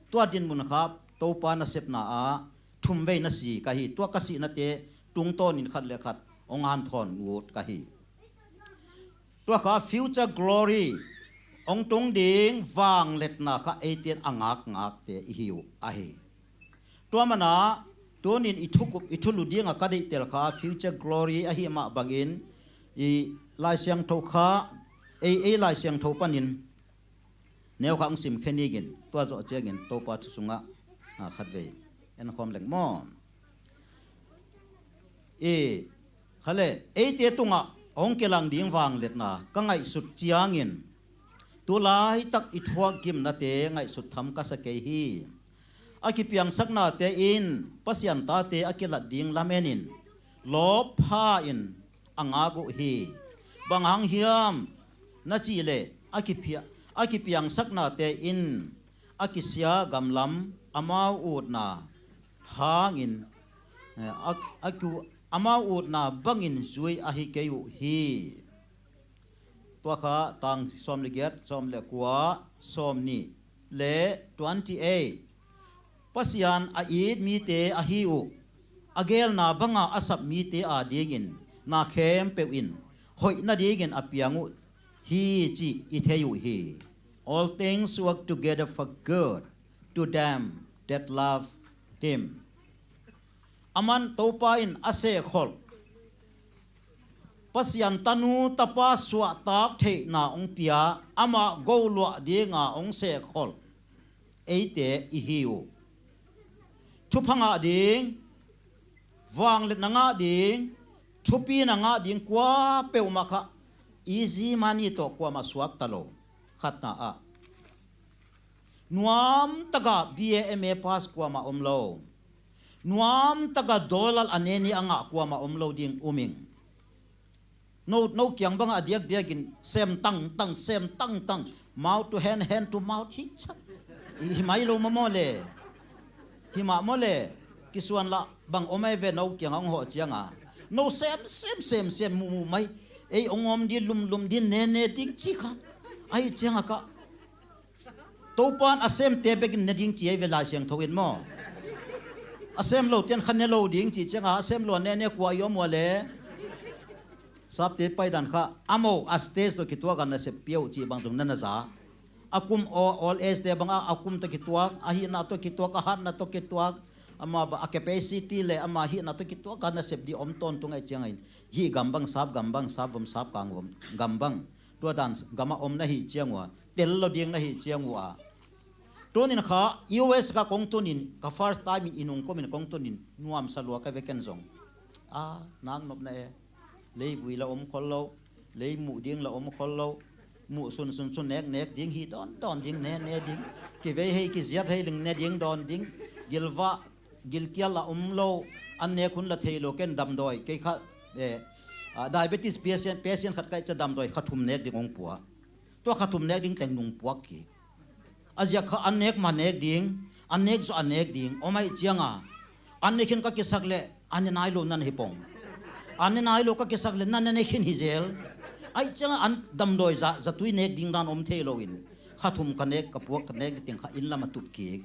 Tua dinmun kha Topa nasepna ah thumvei na si ka hi. Tua ka sihnate tungtawnin khat le khat hong hanthawn ut ka hi. Tua kha future glory hong tung ding vangliatna kha eite in a ngakngakte i hi uh ahi. Tua mana tunin i thukup, i thulu dingah ka deihtel kha future glory ahi mah bangin i Lai Siangtho kha ei, ei Lai Siangtho panin neu kha hong sim khe ningin tua zawh ciangin Topa thu sungah, ah, khatvei en khawm leng maw? I, khale, eite tungah hong kilang ding vangliatna ka ngaihsut ciangin tu laitak i thuak gimnate ngaihsut tham ka sa kei hi. A kipiangsaknate in Pasian tate a kilat ding lamenin lawppha in a ngak uh hi. Bang hang hiam na cihleh a kipia-, a kipiangsaknate in a kisia gamlam amau utna hangin, eh, a, a ku-, amau utna bangin zui ahi kei uh hi. Tua kha tang sawm le giat, sawm le kua, sawm nih le twenty eight. Pasian a it mite ahi uh, a gelna banga a sap mite adingin na khempeuh in hoih nadingin a piang uh hi cih i thei uh hi. All things work together for good to them that love him. Aman Topa in a sehkholh Pasian tanu tapa suahtak theihna hong pia, amah goluah dinga hong sehkholh eite i hi uh. Thupha ngah ding, vangliatna ngah ding, thupi na ngah ding kua peuhmah kha easy money tawh kuamah suakta lo. Khatna ah nuam taka B A M A pass kuamah om lo. Nuam taka dollar a neni a ngah kuamah om lo ding um ing. No, no kiang bangah a diakdiakin sem tangtang, sem tangtang, mouth to hand, hand to mouth hi chat. Hi mai lo mamaw le. Hi mah maw le. Kisuan lah bang om ai ve no kiangah hong hawh cianga. No sem sem sem sem muh muh mai. Ei hong om ding lumlum ding nene ding ci kha. Ahi cianga kha Topa in a semte bekin ne ding ci ei ve Lai Siangtho in maw? A sem lote in kha ne lo ding ci cianga a sem lo a nene kua i om ua le. Sapte paidan kha a mo a stage tawh kituak a nasep pia uh cih bang zong na na za. A kum aw, old age te bangah a kum tawh kituak, a hihna tawh kituak, a hatna tawh kituak, ama ba a capacity le ama hihna tawh kituak a nasep dih om tawntung ahi ciangin hih gam bang sap gam bang sap vom sap kang vom gam bang tua dan gamah om na hih ciang uh a tel lo ding na hih ciang uh a. Tunin kha U S kha kong tunin ka first time in i nungkumin kong tunin nuamsa lua ka ve ken zong. A nak nopna e. Leivui la om khol lo. Lei muh ding la om khol lo. Muh sunsun cun nek nek ding hi dawn dawn ding ne ne ding. Kivei hei kiziat hei ling ne ding dawn ding. Gilvah gilkial la om lo. An nek hun la thei lo ken damdawi kei kha, eh, ah, diabetes patient, patient khat kaih cia damdawi kha thum nek ding hong pua. Tua kha thum nek ding teng nung puak kik. A ziak kha an nek ma nek ding, an nek zawh a nek ding om ahi cianga an ne khin ka kisak leh an ne nai lo nan hi pong. An ne nai lo ka kisak leh nan ne khin hi zel. Ahi cianga an damdawi za, zatui nek ding dan om thei loin kha thum ka nek, ka puak ka nek ding teng kha inn lam a tut kik.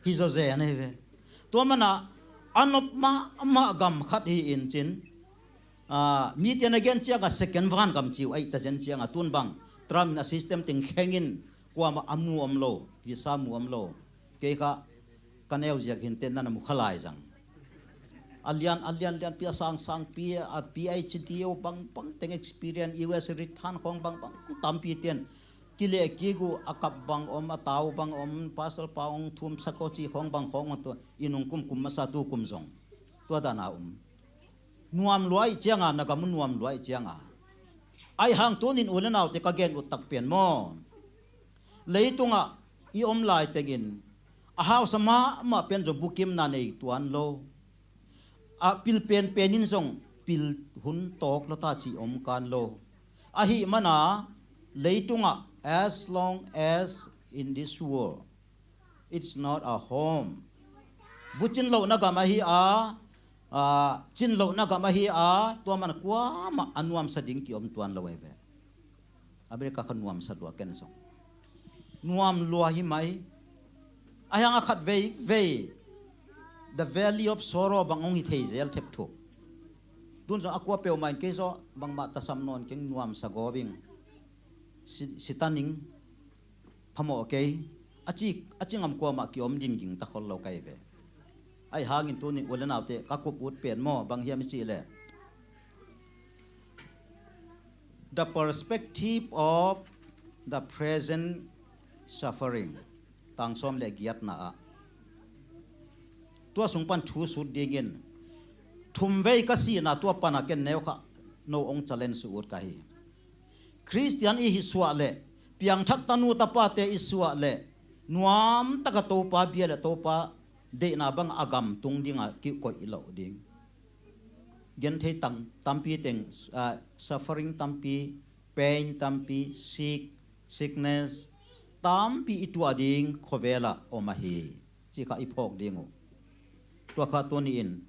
Hi zawzen ahi ve. Tua mana a nop mahmah gam khat hi in cin, ah, mite na gen cianga second van gam ci uh ahi ta zen cianga tun bang Trump in a system teng khengin kuamah a mu om lo, visa mu om lo. Kei kha ka neu ziak hinte nan a mu kha lai zang. A lian a lian lian pi a sang sang pi a P H D o bang bang teng experience U S return khong bang bang tampi ten kileh kik uh a kap bang om, a tau bang om, pastor pa hong thum sako ci khong bang khong om tua i nung kum kum masa tu kum zong tua dana um. Nuam luai cianga na gam uh nuam luai cianga Ahi hang tunin u le naute ka gen ut tak pen maw, leitungah i om lai tengin a hausa mahmah pen zong bukimna nei tuan lo. A pil penpen in zong pil hun tawk lo ta ci om kan lo. Ahi mana leitungah, as long as in this world, it's not a home. Bucin lohna gam ahi a, a, cin lohna gam ahi a, tua man kuamah a nuamsa ding kiom tuan lo ahi ve. America kha nuamsa lua ken zong. Nuam lua hi mai. Ahi hang a khat veivei, the valley of sorrow bang hong hi thei zel thep thuk. Tun zong a kua peuhmah in kei zaw bangmah tasam nawn keng nuamsa gawbing. Si, sitaning phamawh kei. A ci, a ci ngam kuamah kiom ding gingta khol lo kai ve. Ahi hangin tunin u le naute ka kup ut pen maw bang hiam i cih leh, the perspective of the present suffering. Tang sawm le giatna ah tua sung pan thu sut dingin thumvei ka sihna tua pana ken neu kha no ong challenge ut ka hi. Khristian i hi suah leh, piangthak tanu tapate i suah leh, nuam taka Topa bia le Topa deihna bang a gam tung dinga kikoih loh ding. Genthei tang tampi teng, ah, suffering tampi, pain tampi, sick, sickness tampi i tuah ding khuavela om ahi. Ci kha i phawk ding uh. Tua kha tua ni-in,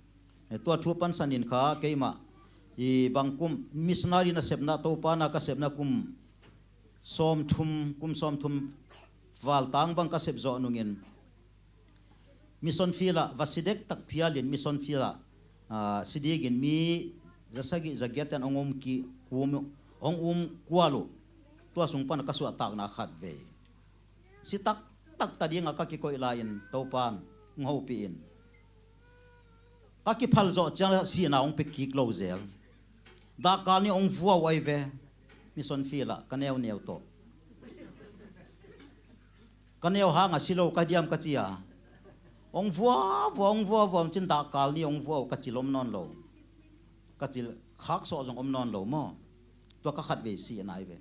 eh, tua thu pansan in kha keimah i bang kum missionary na sepna Topa na ka sepna kum sawmthum, kum sawmthum valtang bang ka sep zawh nungin mission field ah va si dektak phialin mission field ah, ah, si dingin mi zasagih zagiat ten ong um ki, um, ong um kual uh. Tua sung pan ka suahtakna khat vei. Si taktak ta dinga ka kikoih lai-in Topan ong hopih in ka kiphal zawh ciang sihna ong pe kik lo zel. Dahkal ni ong vuau ai ve. Mission field ah ka neu neu tawh. Ka neu hanga si lo ka diam ka ci a. Ong vuau vuau, ong vuau vuau, cin dahkal ni ong vuau ka cil om nawn lo. Ka cil khak sawh zong om nawn lo maw. Tua ka khat vei sihna ai ve.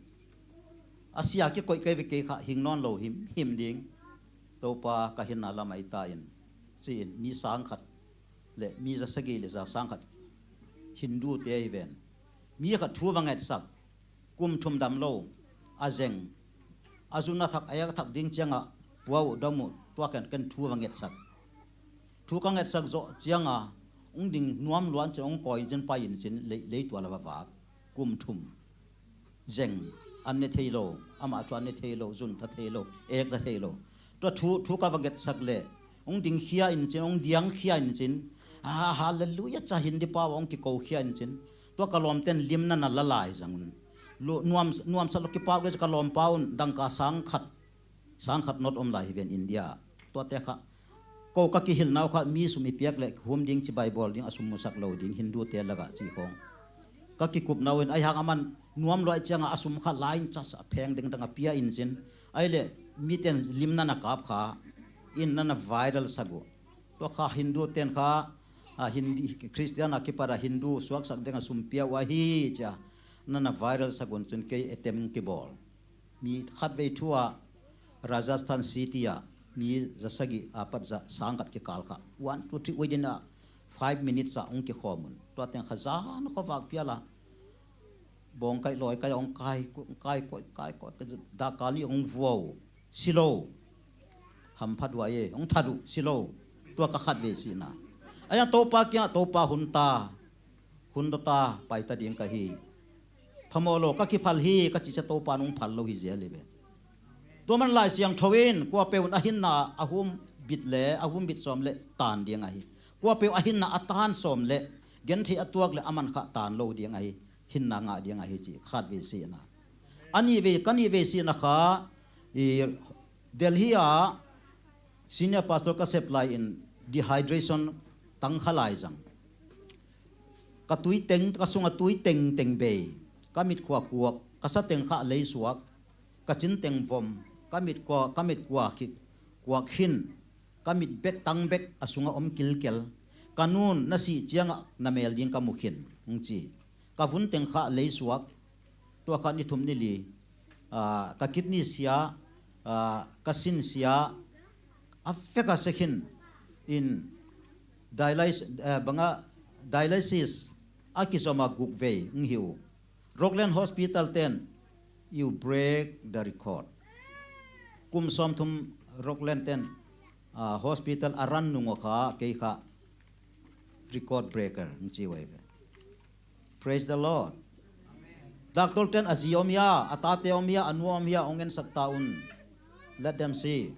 A sia kikoih kei ve kei kha hing nawn lo him, him ding. Topa ka hinna lam ai ta in. Ci-in mi sang khat le mi za sagih le za sang khat Hindu te ai ven. Mi khat thu va ngetsak. Kum thum dam lo. A zeng. A zun a thak, a yak a thak ding cianga puau dam uh. Tua ken, ken thu va ngetsak. Thu ka ngetsak zawh cianga ong ding nuam luan cin ong kawi cin pai in cin lei, lei tua la va vak. Kum thum. Zeng an ne thei lo, amah cu an ne thei lo, zun tha thei lo, ek tha thei lo. Tua thu, thu ka va ngetsak le ong ding khia in cin, ong diang khia in cin. Ah, hallelujah, ca hin di pau ong kiko khia in cin. Tua ka lawmten limna na la lai zang un. Lu, nuam, nuamsa lo kipak le ka lawmpa un dangka sang khat, sang khat not om lai hi ven India. Tuate kha ko ka kihilhna uh kha mi sum i piak le hum ding cibai bawl ding a sum musak lo ding Hindu te lakah ci khawng. Ka kikupna uh in ahi hang a man nuam luai cianga a sum kha la in cas a pheng dengdang a pia in cin. Ai le miten limna na kap kha in nana viral sak uh. Tua kha Hindu ten kha, a, Hindi, Khristian a kipat a Hindu suaksak deng a sum pia uh ahi cia nana viral sak un cun kei etem kibawl. Mi khatvei thu ah Rajasthan City ah mi za sagih a pat za sang khat kikal kha. One, two, three, within a five minutes ah hong kikhawm un. Tua teng kha zan khuavak pial a bawng kaih lawi kaih hong kai, hong kai koih, kai koih, dahkal nih hong vuau, si lo. Hamphat uh a e, hong that uh, si lo. Tua ka khatvei sihna. Ahi hang Topa kiangah Topa hun ta, hun ta ta, pai ta ding ka hi. Phamawh lo, ka kiphal hi, ka cih ciang Topa nong phal lo hi zel hi ve. Tua man Lai Siangtho in kuapeuh in a hinna a hum bit le a hum bit sawm le taan ding ahi. Kuapeuh a hinna a taan sawm le gentheih a tuak le a man kha taan lo ding ahi. Hinna ngah ding ahi ci khatvei sihna. A nihvei, ka nihvei sihna kha i Delhi ah senior pastor ka sep lai in dehydration tang kha lai zang. Ka tui teng, ka sunga tui teng teng bei. Ka mit khua kuak, ka sa teng kha lei suak, ka cin teng vom, ka mit khua, ka mit khua khi kuak khin, ka mit bek tang bek a sunga om kilkel. Ka nun na sih ciangah na mel ding ka mu khin, hong ci. Ka vun teng kha lei suak, Tua kha ni thum ni li, ah, ka kidney sia, ah, ka sin sia, a vek a sekhin in dialysis, eh, banga dialysis a kizom a guk vei ng hi uh. Rockland Hospital ten, "You break the record." Kum sawmthum Rockland ten, ah, hospital a run nung uh kha, kei kha record breaker ng ci uh ahi ve. Praise the Lord. Doctor ten, "A zi om hia, a tate om hia, a nu om hia, ong ensak ta un. Let them see."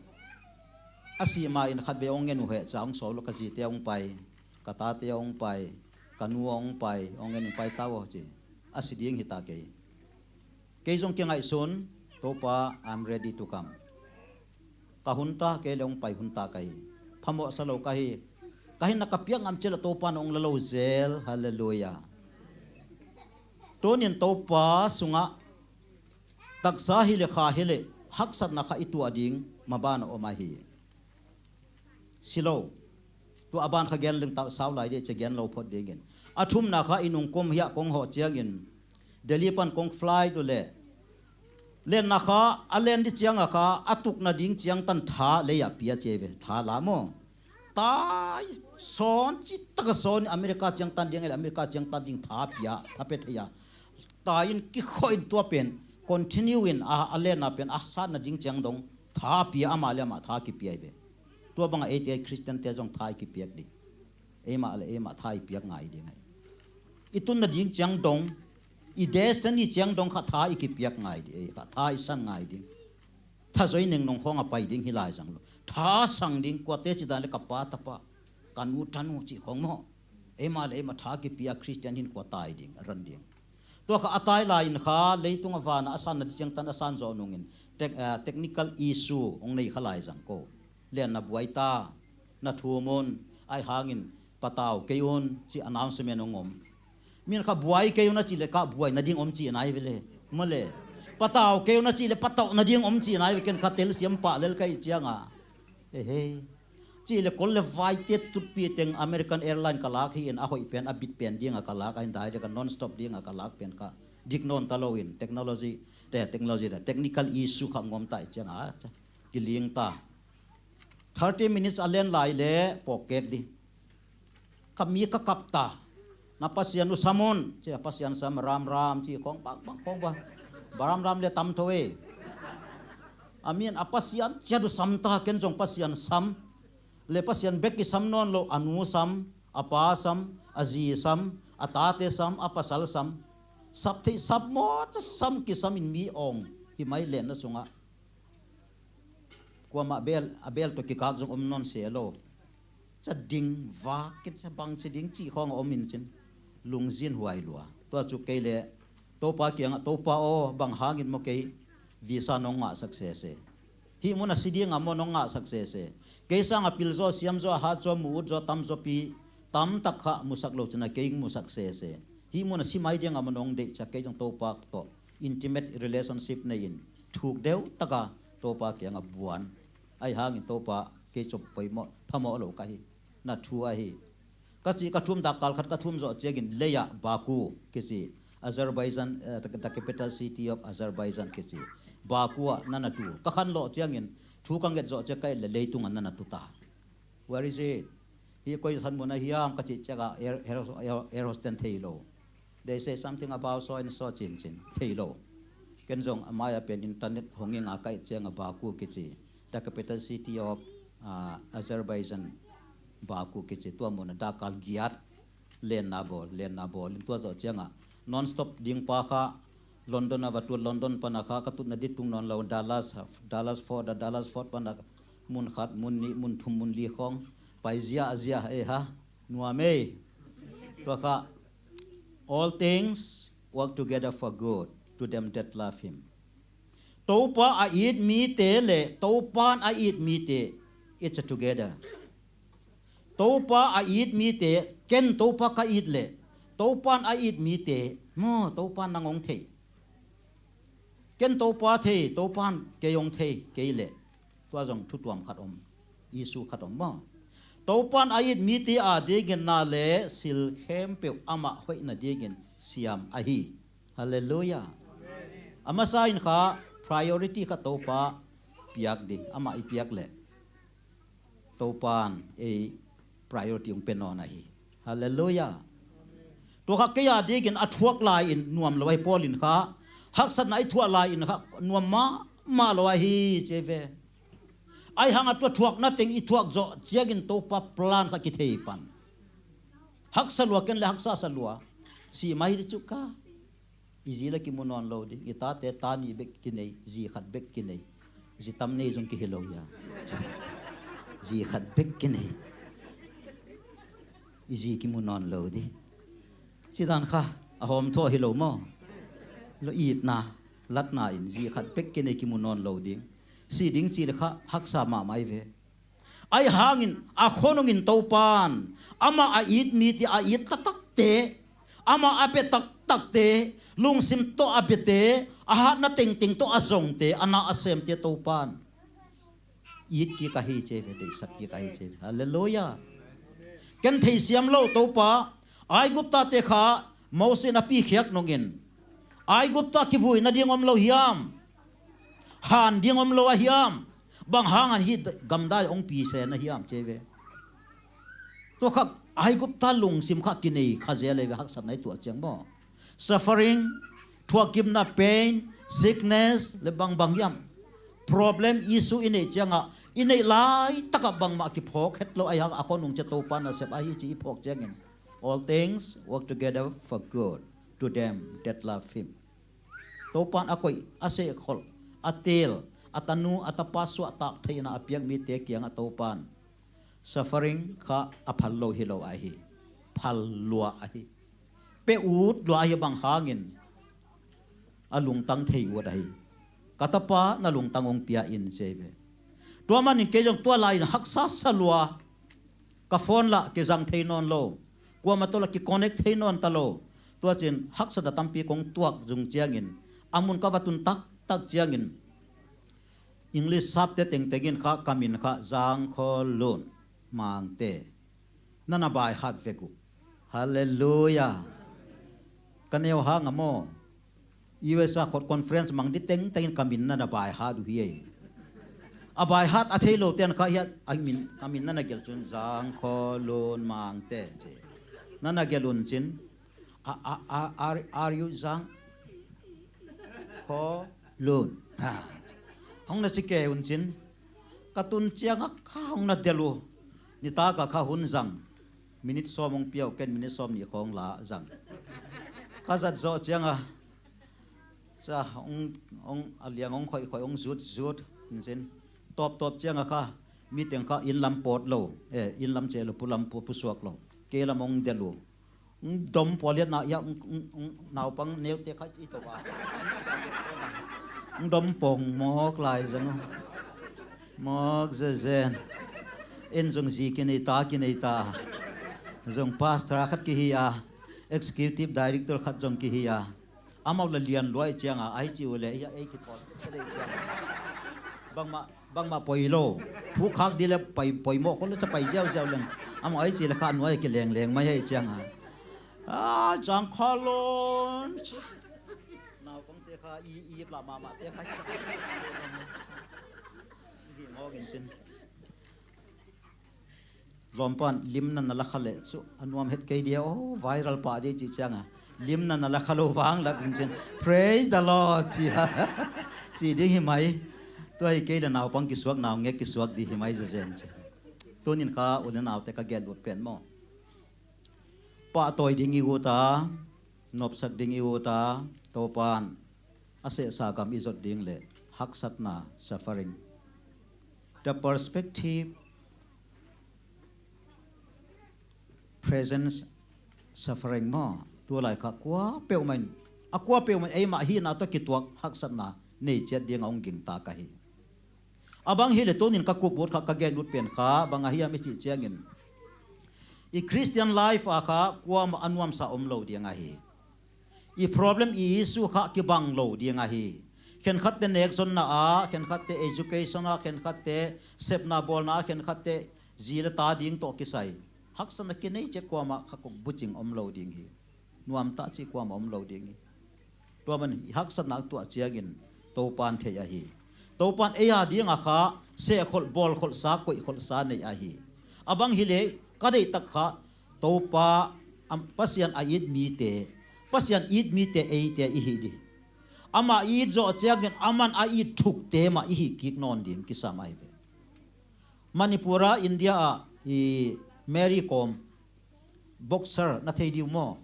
A sih ma in khat vei ong en uh heh, ca ong sawl uh, ka zite ong pai, ka tate ong pai, ka nu ong pai, ong en ong pai ta uh ci. A si ding hi ta kei. Kei zong kingaihsun, "Topa, I'm ready to come." Ka hun ta, kei le ong pai hun ta ka hi. Phamawh sa lo ka hi. Ka hinna ka piak ngam cil a Topa na ong la lo zel. Halleluiah. Tunin Topa sungah taksa hi le kha hi le haksatna kha i tuah ding maban a om ahi. Si lo. Tua a ban kha gen leng tau sau lai dih, cia gen lo phot dingin. A thumna kha i nungkum hiah kong hawh ciangin Delhi pan kong flight uh leh lenna kha a len dih cianga kha a tukna ding ciangtan tha lei-ah pia cia ve, tha la maw? Tai sawn, citaka sawn, America ciangtan ding, America ciangtan ding tha pia, tha pia thei a. Tai in kikhawh in tua pen continue in a, a lenna pen a satna ding ciang dong tha pia, amah le amah tha kipia hi ve. Tua bangah eite Khristiante zong tha i kipiak ding. Eimah le eimah tha i piak ngai ding ahi. I tunna ding ciang dong, i destiny ciang dong kha tha i kipiak ngai ding, ei kha tha i san ngai ding. Thazoi neng nong khawng a pai ding hi lai zang lo. Tha sang ding, kuate ci dan le ka pa tapa, ka nu tanu ci khawng maw. Eimah le eimah tha kipia Khristian hinkhua tai ding, a ran ding. Tua kha a tai lai-in kha leitung a vana a sanna dih ciangtan a san zawh nungin tec-, eh, technical issue hong nei kha lai zang ko. Lian na buai ta, na thum un, ahi hangin patau kei un, ci announcement hong om. Min kha buai kei un a cih le kah buai nading om cih nai ve le. Mawle. Patau kei un a cih le patau nading om cih nai ve, ken kha telsiam pah lel ka ih cianga. Ehei. Cih le kol le vaite tutpi teng American Airline ka lak hi in a hoih pen, a bit pen dinga ka lak, a hin dai dek a non-stop dinga ka lak pen kha dik nawn ta lo in technology, te technology, te technical issue kha ngom ta ih cianga. Kiling ta. Thirty minutes a len lai le pawkkek ding. Ka mi ka kap ta. Na Pasian uh sam un, ci a Pasian sam, ram ram, ci khawng bang bang khawng bang. Ba ram ram le tam tho e. A min a Pasian ciat uh sam ta, ken zong Pasian sam. Le Pasian bek kisam nawn lo, a nu sam, a pa sam, a zi sam, a tate sam, a pasal sam. Sap thei sap maw, ca sam kisam in mi awng. Hi mai lenna sungah. Kuamah bel, a bel tawh kikak zong om nawn se lo. Ca ding vak, ken ca bang ci ding cih khawng a om in cin. Lungzin huai lua. Tua cu kei le Topa kiangah, Topa aw, bang hangin maw kei visa nong ngahsak sese. Hih mun a si dinga maw nong ngahsak sese. Kei sanga pil zaw, siam zaw, a hat zaw, mu ut zaw, tam zaw pi, tam tak kha musak lo cina kei musak sese. Hih mun a si mai dinga maw nong deih cia kei zong Topa tawh intimate relationship nei in thuk deuh taka Topa kiangah buan. Ahi hangin Topa kei cu poimawh, phamawh lo ka hi. Na thu ahi. Ka cih ka thum, dakkal khat ka thum zawh ciangin lei-ah Baku kici, Azerbaijan, eh, the capital city of Azerbaijan kici. Baku ah na na tu. Ka khan lawh ciangin thu ka nget zawh ciang ka et le leitungah na na tu ta. Where is it? Hih koi san mun a hiam ka cih ciangah air, air, air, air hostess thei lo. They say something about so and so, cin cin. Thei lo. Ken zong a mai-ah pen internet hong inga ka et ciangah Baku kici. The capital city of, ah, Azerbaijan, Baku kici. Tua mun a dakkal giat lenna bawl, lenna bawl in tua zawh ciangah non-stop ding pa kha London a va tuat, London pana kha ka tutna dih tung nawn lo, Dallas, Dallas Fort, Dallas Fort pana mun khat, mun nih, mun thum, mun li khawng pai ziahziah e ha. Nuam ei. Tua kha, "All things work together for good to them that love him." Topa a it mite le Topan a it mite, it's a together. Topa a it mite, ken Topa ka it le Topan a it mite, maw, Topan nang hong thei. Ken Topa thei, Topan kei hong thei kei le. Tua zong thutuam khat om, issue khat om maw. Topan a it mite a dingin na le sil khempeuh amah hoihna dingin siam ahi. Halleluiah. A masa in kha priority kha Topa piak ding, amah i piak leh Topan ei priority hong pia nawn ahi. Halleluiah. Tua kha kei a dingin a thuak lai-in nuam lo ahi. Paul in kha haksatna i thuak lai-in kha nuam mahmah lo ahi ci ve. Ahi hang a tua thuakna teng i thuak zawh ciangin Topa plan kha kithei pan. Haksa lua ken le haksa sa lua. Si mai di cu ka. I zi le kimu nawn lo ding. I tate ta nih bek kinei, zi khat bek kinei. Zi tam nei zong kihi lo ia. Zi khat bek kinei. I zi kimu nawn lo ding. Cidan kha a hawm thawh hi lo maw? Lo itna, latna in zi khat bek kinei kimu nawn lo ding. Si ding ci le kha haksa mahmah i ve. Ahi hangin a khonungin Topan amah a it mite, a it taktakte, amah a bia taktakte, lungsim tawh a biate, a hatna tengteng tawh a zongte, a na a semte Topan it kik ahi ci ve, deihsak kik ahi ci ve. Halleluiah. Ken theisiam lo Topa, Aiguptate kha Moses in a pikhiak nungin Aigupta kivui nading om lo hiam? Han ding om lo a hiam? Bang hangin hih gamdai hong pisen a hiam ci ve. Tua kha Aigupta lungsim kha kinei kha zel ei ve, haksatna i tuah ciang maw? Suffering, thuakgimna, pain, sickness, le bangbang hiam? Problem, issue i neih ciangah i neih laitakah bangmah kiphawk het lo ahi hang a khonung cia Topa nasep ahi ci i phawk ciangin all things work together for good to them that love him. Topan a koih, a sehkholh, a teel, a tanu, a tapa suahtak theihna a piak mite kiangah Topan suffering kha a phal lo hi lo ahi. Phal lua ahi. Peh ut lua ahi bang hangin a lungtang thei ut ahi. Ka tapa na lungtang hong pia in ci ve. Tua manin kei zong tua lai-in haksa sa lua. Ka phone lah kizang thei nawn lo. Kuamah tawh lah kiconnect thei nawn ta lo. Tua cin haksatna tampi kong tuak zung ciangin a mun ka va tun taktak ciangin English sapte tengtengin kha ka min kha Zangkhaw Lun Mangte. Na na by heart vek uh. Halleluiah. Ka neu hang a maw? U S A khot conference mang di tengtengin ka min na na by heart uh hi ei. A by heart a thei lo ten kha hiat a min, ka min na na gelh cun Zangkhaw Lun Mangte ci. Na na gelh un cin a, a, a, are, are you Zang? Khaw Lun. Ha. Hong na ci ke un cin ka tun ciangah kha hong na delh uh. Nitak a kha hun zang. Minute sawm hong pia uh, ken minute sawm nih khawng la zang. Ka zat zawh ciangah sa hong, hong a liang hong khoih khoih hong zut zut in cin tawp tawp ciangah kha mi teng kha inn lam pawt lo, eh, inn lam ceh lo, pu lam pu, pusuak lo, kei lam hong delh uh. Hong dom pawl hiat na ia hong, hong, hong naupang neute kha i to a hong dom pong mawk lai zong uh. Mawk zezen. En zong zi kinei ta, kinei ta. Zong pastor khat kihi a, executive director khat zong kihi a. Amau la lian luai cianga ai ci uh le ia ei kithol ka dei cianga bangmah, bangmah poi lo. Phuk khak di le pai, poi mawh khol le ca pai ziauziau leng. Amau ai ci le kha nuai kilengleng mai hei cianga. A Zangkhaw Lun ci. Naupangte kha i, i ip lah mahmahte kha hi ngawk in cin. Lawmpan limna na la kha leh cu a nuam het kei dia, oh, viral pah dia cih cianga limna na la kha lo vang lak in cin, "Praise the Lord," ci a ci ding hi mai. Tua hi kei le naupang kisuak, naungek kisuak ding hi mai zezen ci. Tunin kha u le naute ka gen lut pen maw? Pahtawi ding i ut a, nopsak ding i ut a, Topan a sehsa gam i zot ding le haksatna, suffering. The perspective presence suffering maw? Tulai kha kua peuhmah in, a kua peuhmah in eimah hihna tawh kituak haksatna nei ciat ding a hong gingta ka hi. A bang hi le tunin ka kup ut kha, ka gen ut pen kha bang a hiam i cih ciangin i Christian life a kha kuamah a nuamsa om lo ding a hi. I problem, i issue kha kibang lo ding a hi. Khenkhatte nekzonna ah, khenkhatte education ah, khenkhatte sepna bawlna ah, khenkhatte zi le ta ding tawh kisai haksatna kinei ciat kuamah kha kok bucing om lo ding hi. Nuamtah cih kuamah om lo ding hi. Tua man haksatna tuah ciangin Topan thei ahi. Topan ei a dingah kha sehkholh bawlkholhsa koihkholhsa nei ahi. A bang hileh ka deihtak kha Topa, Pasian a it mite, Pasian it mite eite ihi dih. Amah i it zawh ciangin aman a it thukte mah ihi kik nawn ding kisam ahi ve. Manipur ah, India ah i Mary Kom, boxer na thei dih uh maw?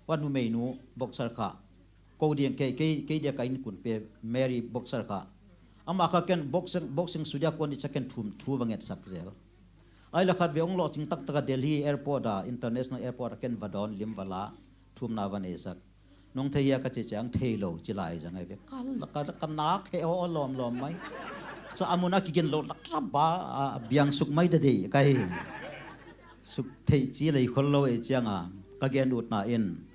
Tua numeinu boxer kha ko ding, kei, kei, kei dia ka innkunpi Mary boxer kha. Amah kha ken boxing, boxing sudia kuan dih cia ken thum thu va ngetsak zel. Ai la khat ve ong lawhcing taktak a Delhi airport a, international airport a ken va dawn lim va la, thumna va neisak. Nong thei hia ka ci ciang thei lo ci lai zang ai ve. Ka, ka, ka nak he aw lawmlawm mai. Ca a mun a kigen lo lak rap ba a biang suk mai dadei ka hi. Suk thei ci lei khol lo ei cianga ka gen utna in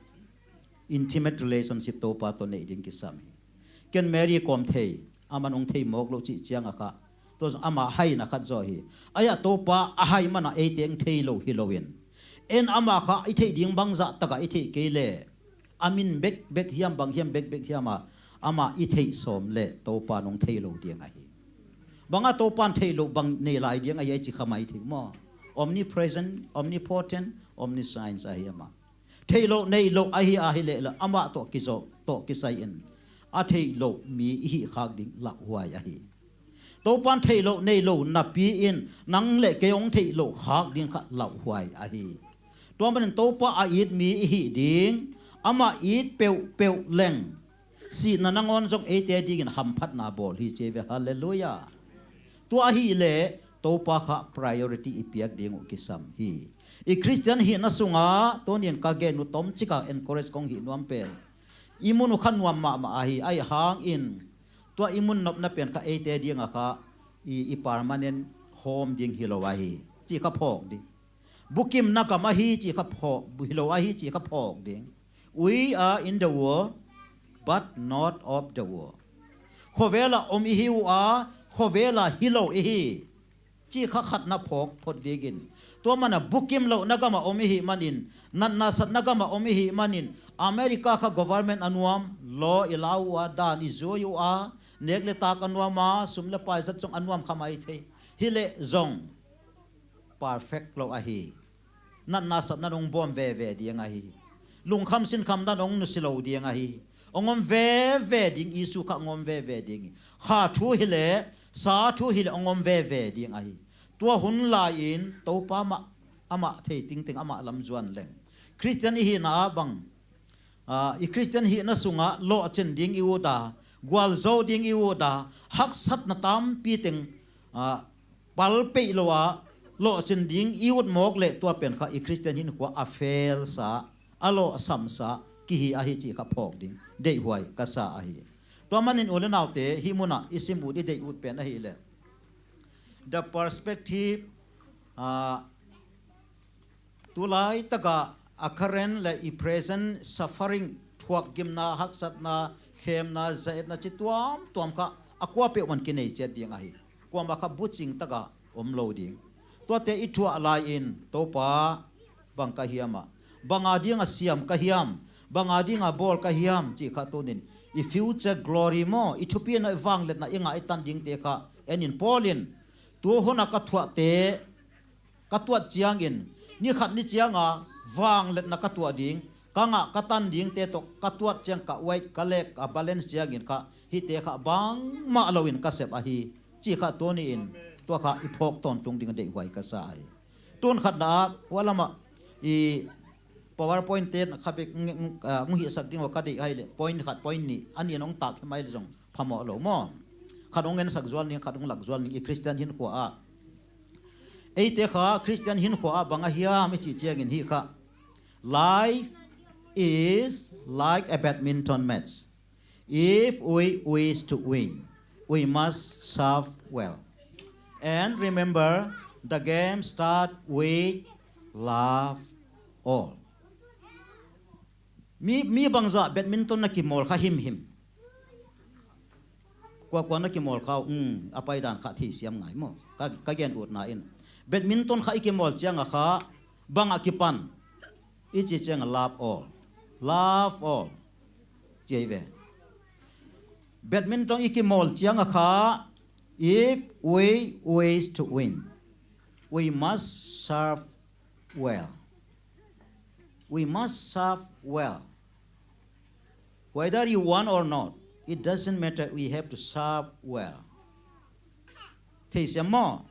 intimate relationship Topa tawh neih ding kisam hi. Ken Mary Kom thei, aman ong thei mawk lo cih cianga kha tua zong ama haina khat zaw hi. Aia Topa a hai mana eite ong thei lo hi loin, en ama kha i theih ding bangzah taka i theih kei le a min bekbek hiam, bang hiam bekbek hiama ama i theih sawm le Topa nong thei lo ding ahi. Banga Topan theih lo bang nei lai ding ahi ai ci kha mai thei maw? Omnipresent, omnipotent, omniscience ahi ama. Theih loh neih loh ahi ahi leh la amah tawh kizawh tawh kisai in a theih loh mi ihi khak ding lauhuai ahi. Topan theih loh neih loh napi in nang le kei ong theih loh khak ding kha lauhuai ahi. Tua manin Topa a it mi ihi ding, amah it peuhpeuh leng sihna nangawn zong eite dingin hamphatna bawl hi ci ve. Halleluiah. Tua ahileh Topa kha priority i piak ding uh kisam hi. I Khristian hihna sungah tunin ka gen uh tomcika encourage kong hih nuam pen i mun uh kha nuam mahmah ahi, ahi hangin tua i mun nopna pen kha eite dinga kha i, i permanent home ding hi lo ahi ci kha phawk ding. Bukimna gam ahi ci kha phawk, hi lo ahi ci kha phawk ding. We are in the world, but not of the world. Khuavela om ihi uh a, khuavela hi lo ihi ci kha khatna phawk phot dingin. Tua mana bukim lohna gama om ihi manin, natna satna gama om ihi manin, America kha government a nuam, law i lau uh a, dan i zui uh a, nek le tak a nuam a, sum le pai zat zong a nuam kha mai thei. Hileh zong perfect lo ahi. Natna satna nong bawm veve ding ahi. Lungkham sinkham na nong nusi lo ding ahi. Ong om veve ding, Isu kha ong om veve ding. Kha thu hileh, sa thu hileh ong om veve ding ahi. Tua hun lai-in Topa mah, amah thei tingting amah lam zuan leng. Khristian i hihna ah bang, ah, i Khristian hihna sungah lawhcin ding i ut a, gualzo ding i ut a, haksatna tampi teng, ah, pal peih lo a lawhcin ding i ut mawk leh tua pen kha i Khristian hinkhua a felsa, a lawhsamsa kihi ahi cih kha phawk ding deihhuai ka sa ahi. Tua manin u le naute hih munah i sim ut i deih ut pen ahileh the perspective, ah, tulai takah a current le i present suffering, thuak gimna, haksatna, khemna, zaetna ci tuamtuam kha a kua peuhmah kinei ciat ding ahi. Kuamah kha bucing takah om lo ding. Tuate i thuah lai-in Topa bang ka hiam ah, banga dinga siam ka hiam, banga dinga bawl ka hiam cih kha tunin i future glory maw, i thupina, i vangliatna, i ngah i tan dingte kha en in. Paul in tu huna ka thuahte ka tuat ciangin, ni khat ni cianga vangliatna ka tuah ding, ka ngah ka tan dingte tawh ka tuat ciang ka weight, ka lek, ka balance ciangin kha hihte kha bangmah loin ka sep ahi cih kha tuni-in tua kha i phawk tawntung ding deihhuai ka sa ahi. Tun khatna ah hua lamah i PowerPoint te kha bek ng-, ng-, ah, ng hihsak ding uh ka deih ahileh point khat point nih a nih in hong tak hi mai leh zong phamawh lo maw? Khat hong ngensak zual ning, khat hong lak zual ning. I Khristian hinkhua ah, eite kha Khristian hinkhua ah bang a hiam i cih ciangin hih kha, life is like a badminton match. If we wish to win, we must serve well. And remember, the game start with love all. Mi, mi bangzah badminton na kimawl kha himhim. Kuakua na kimawl kha uh, um, a paidan kha theisiam ngai maw? Ka, ka gen utna in badminton kha i kimawl cianga kha bang a kipan i ci cianga love all. Love all. Ci ahi ve. Badminton i kimawl ciang a kha, if we wish to win, we must serve well. We must serve well. Whether you won or not, it doesn't matter. We have to serve well. Thei siam maw?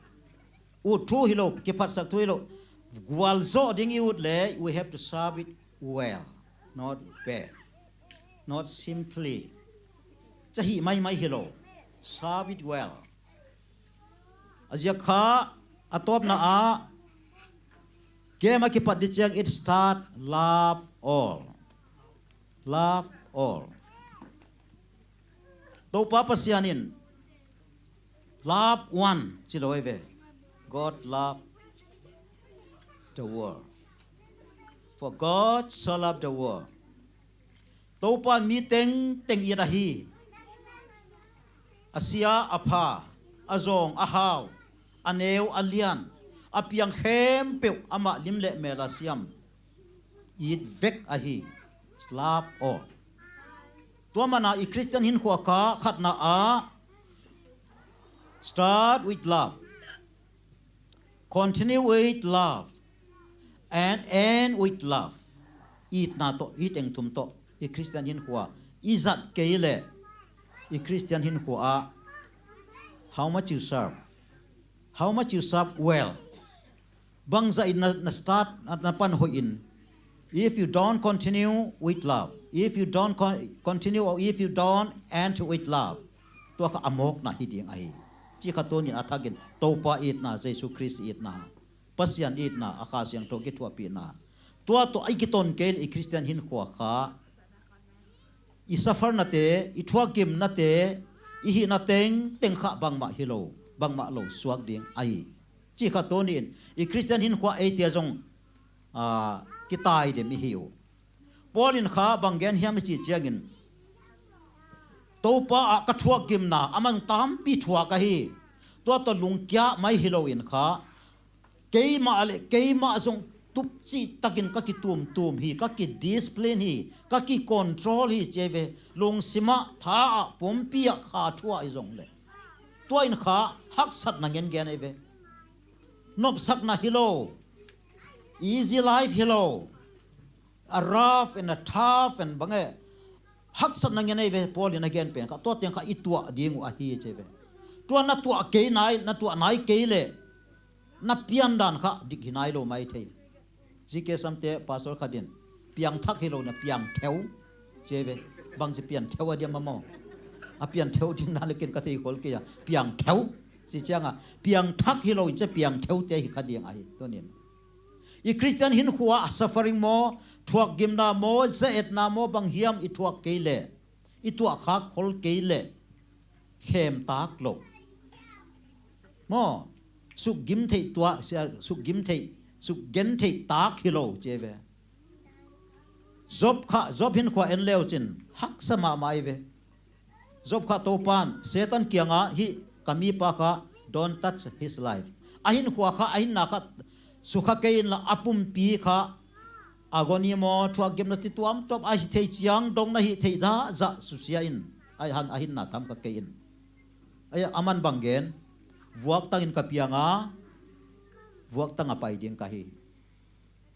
Ut thu hi lo, kiphatsak thu hi lo. Gualzawh ding i ut le, we have to serve it well, not bad, not simply. Cahih maimai hi lo. Serve it well. A ziak kha, a tawpna ah, game a kipat ding ciang, it start, love all. Love all. Topa Pasian in love one ci lo hi ve. God love the world. For God so loved the world. Topa in mi tengteng it ahi. A sia, a pha, a zawng, a hau, a neu, a lian, a piang khempeuh amah lim le mel a siam it vek ahi. Love all. Tua mana i Christian hinkhua kha khatna ah, start with love, continue with love, and end with love. Itna tawh, i teng thum tawh i Christian hinkhua i zat kei le, i Christian hinkhua ah, how much you serve, how much you serve well, bangzah in na, na start, na, na pan hoih in. If you don't continue with love, if you don't con-, continue, or if you don't end with love, tua kha a mawkna hi ding ahi. Ci kha tunin a thakin Topa itna, Jesu Khrist itna, Pasian itna, a Kha Siangtho kithuahpihna, tua tawh a i kiton kei le i Christian hinkhua kha, i suffer nate, i thuakgim nate, i hihna tengteng kha bangmah hi lo, bangmah lo suak ding ahi. Ci kha tunin i Christian hinkhua eite zong, aa, kitai dem i hi uh. Paul in kha bang gen hiam i cih ciangin, Topa ah ka thuakgimna a man tampi thuak ahi. Tua tawh lungkia mai hi loin kha, keimah le keimah zong tupcih takin ka kitumtum hi, ka kidiscipline hi, ka kicontrol hi ci hi ve. Lungsimah, tha ah, pumpi ah, kha thu ah hi zong le, tua in kha haksatna ngen gen ahi ve. Nopsakna hi lo, easy life hi lo, a rough and a tough and bang e, haksatna ngen ahi ve. Paul in a gen pen kha, tua teng kha i tuah ding uh ahi ci hi ve. Tua na tuah kei nai, na tuah nai kei le, na piandan kha dik hi nai lo mai thei. G K Samte pastor khat in, piangthak hi lo na piangtheu ci hi ve. Bangci piantheu a diam a maw? A piantheu ding na le ken ka thei khol kei a, piangtheu ci cianga, piangthak hi lo in ci a, piangtheute hi kha ding ahi. Tunin i Christian hinkhua ah suffering maw, thuakgimna maw, zaetna maw, bang hiam i thuak kei le, i tuahkhak khol kei le, khemtak lo maw, sukgim theih tuah, sukgim theih, sukgen theih tak hi lo ci hi ve. Job kha, Job hinkhua en leu cin haksa mahmah hi ve. Job kha Topan Satan kiangah, hih ka mipa kha, don't touch his life, a hinkhua kha, a hinna kha sukha kei inla, a pumpi kha agony maw, thuakgimna ti tuamtuam, a hih theih ciang dong na hih theih zahzah susia in, a hang a hinna tham kha kei in. Ai, a man bang gen, vuaktangin ka piang a, vuaktang a pai ding ka hi.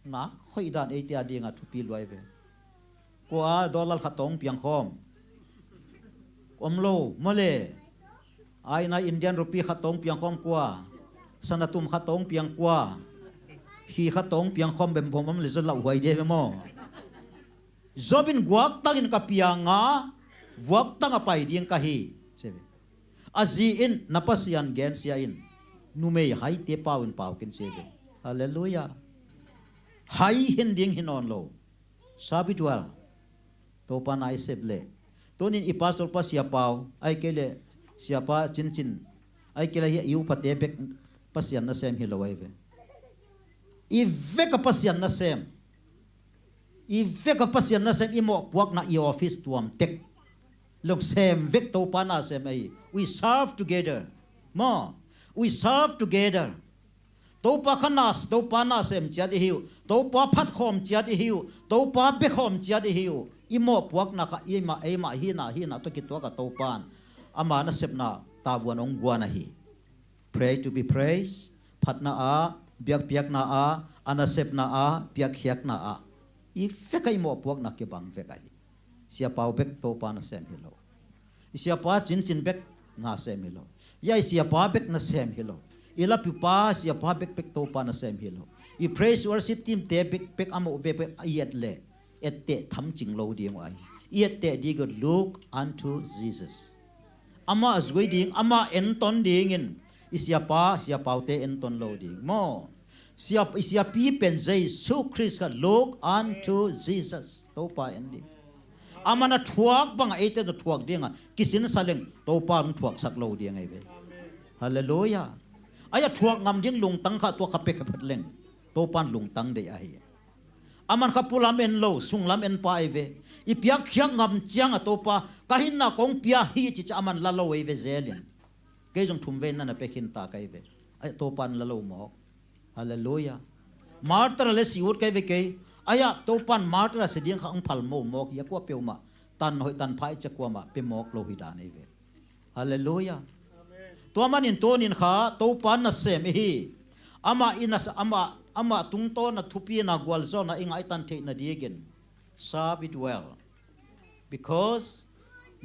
Nak khoih dan eite a dingah thupi luai ve. Kua dollar khat tawh piang khawm? Om lo maw le. Ai na Indian rupee khat tawh piang khawm kua? Sana tum khat tawh piang kua? Khi khat tawh piang khawm bem bom om le zot lauhuai dia ve maw? Job in vuaktangin ka piang a, vuaktang a pai ding ka hi ci ve. A zi in, na Pasian gensia in, numei haite pau in pau kin ci ve. Halleluiah. Hai hin ding hi nawn lo. Sabitual. Topa na i sep leh. Tunin i pastor pa Sia Pau, ai kei leh Sia Pa Cincin, ai kei leh hi a i upate bek Pasian nasem hi lo ahi ve. I vek a Pasian nasem. I vek a Pasian nasem, i mawhpuakna, i office tuam tek. Lungsem vek Topa nasem ahi. We serve together. Maw, we serve together. Topa kha nas, Topa nasem ciat i hi uh. Topa phatkhawm ciat i hi uh. Topa bekhawm ciat i hi uh. I mawhpuakna kha eimah, eimah hihna, hihna tawh kituak a Topan ama nasepna tavuan hong guan ahi. Pray to be praised, phatna ah, biakpiakna ah, a nasepna ah, biakkhiatna ah, i vek a i mawhpuakna kibang vek ahi. Siapa uh bek Topa nasem hi lo. I siapa cincin bek nasem hi lo. Ya i siapa bek nasem hi lo. I lapipa siapa bek bek Topa nasem hi lo. I praise worship team te bek bek a mawh bek bek a i et leh etteh thamcing lo ding uh ahi. I etteh ding uh, look unto Jesus. Amah zui ding, amah enton dingin i siapa, siapaute enton lo ding maw? Siap, i siapi pen Jesu Khrist kha, look unto Jesus. Topa en ding. Aman a thuak bangah eite na thuak dingah kisinsa leng Topa hong thuaksak lo ding ahi ve. Halleluiah. Ai a thuak ngam ding lungtang kha tua kha pia kha phat leng Topan lungtang deih ahi. Aman kha pulam en lo, sunglam en pa ahi ve. I piakkhiat ngam ciangah Topa ka hinna kong pia hi cici aman la lo ahi ve zelin. Kei zong thum vei na na pia khin ta ka hi ve. Ai Topan la lo mawk. Halleluiah. Martar le si ut ka hi ve kei. Ai ah Topan martar a si ding kha ang phal mo mawk hi a kua peuhmah tan hoih tan phai cia kuamah pia mawk lo hi dan ahi ve. Halleluiah. Tua manin tunin kha Topa nasem i hi. Amah i nasa, amah, amah tungtawna thupina gualzawhna i ngaihtan theihna dingin serve it well. Because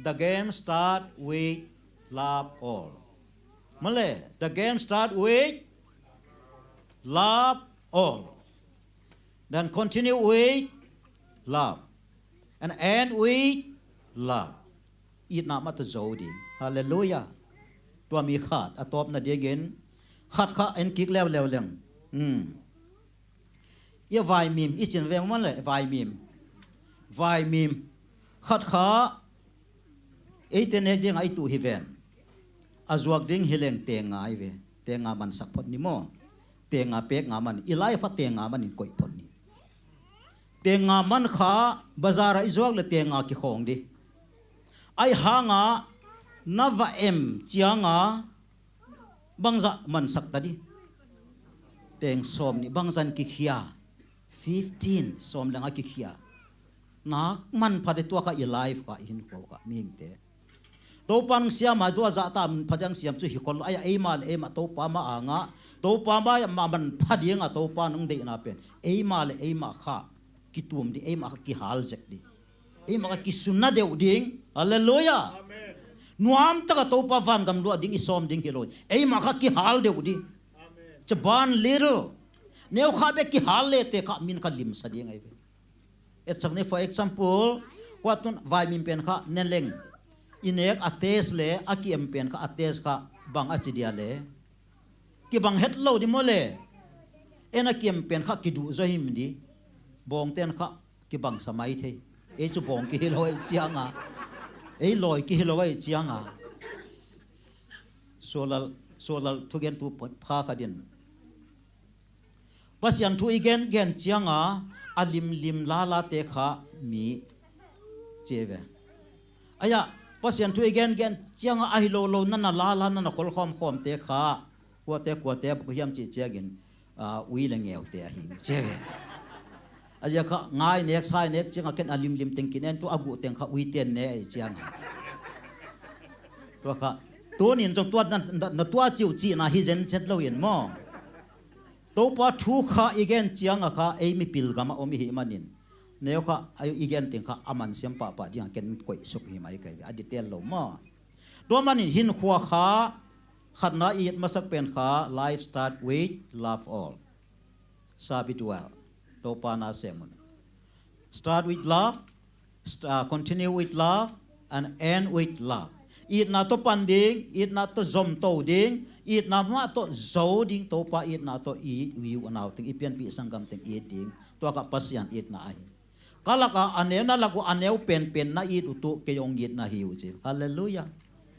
the game start with love all. Male, the game start with love all. Then continue with love. And end with love. Itna mah tawh zo ding. Halleluiah. Tua mi khat a tawpna dingin khat kha en kik leuleu leng. Hmm. I vaimim i cin ve mawh le vaimim. Vaimim. Khat kha eite nek dingah i tuh hi ven. A zuak ding hi leng tenga i ve. Tenga mansak phot ni maw? Tenga pek nga man. I lai fa tenga man in koih phot ni. Tenga man kha bazar ah i zuak le tenga kikhawng di. Ai hanga na va em cianga bangzah mansak ta di. Teng sawm nih bangzah in kikhia. Fifteen sawm leng a kikhia. Nak manpha di tua kha i life kha i hinkhua kha mihingte. Topa nung siam a tua zahta manpha ding siam cu hi khol lo. Ai eima le eima Topa ma a ngah Topa ma a manpha ding a Topa nung deihna pen eima le eima kha kitum ding, eima kha kihal zek ding. Eima kha kisunna deuh ding. Halleluiah. Nuam taka Topa vangam luah ding i sawm ding hi lo. Eima kha kihal deuh ding. Caban little. Neu kha bek kihal le te kha min kha limsa ding ahi ve. Etsak ni, for example, kuatun vaimim pen kha neleng i nek a test le a ki-em pen kha a test kha bang a ci dia le kibang het lo di maw le. En a ki-em pen kha kiduh zaw him di. Bawngten kha kibangsa mai thei. Ei cu bawng kihi lo ei cianga ei lawi kihi lo ei cianga sualal sualal thugentu pha kha din. Pasian thu i gengen cianga a limlim lalate kha mi ci ve. Aya Pasian thu i gengen cianga ahi lo lo nana lala nana kholkhawm khawmte kha kuate kuate buk hiam cih ciangin ui le ngeute ahi ci ve. A zia kha ngai nek sai nek cianga ken a limlim teng kinen tu a guh teng kha ui ten ne ahi cianga tua kha tunin zong tua na tua ciu cihna hi zen zet lo in maw? Topa thu kha i gen cianga kha ei mipil gama om i hi manin neu kha i gen ting kha a man siam pahpah dinga ken koih suk hi mai kai a ditel lo maw? Tua manin hinkhua kha khatna i it masak pen kha life start with love all. Sabit well. Topa na semun. Start with love, st- uh, continue with love, and end with love. Itna to pan ding, itna to zom to ding, itna mah to zo ding, Topa itna to i wiu anau ting, i pianpi sanggam ting it ding. Tua ka Pasian itna ahi. Kalaka aneu na lagu aneu pen pen na it utu kei ong itna hiu ci. Hallelujah.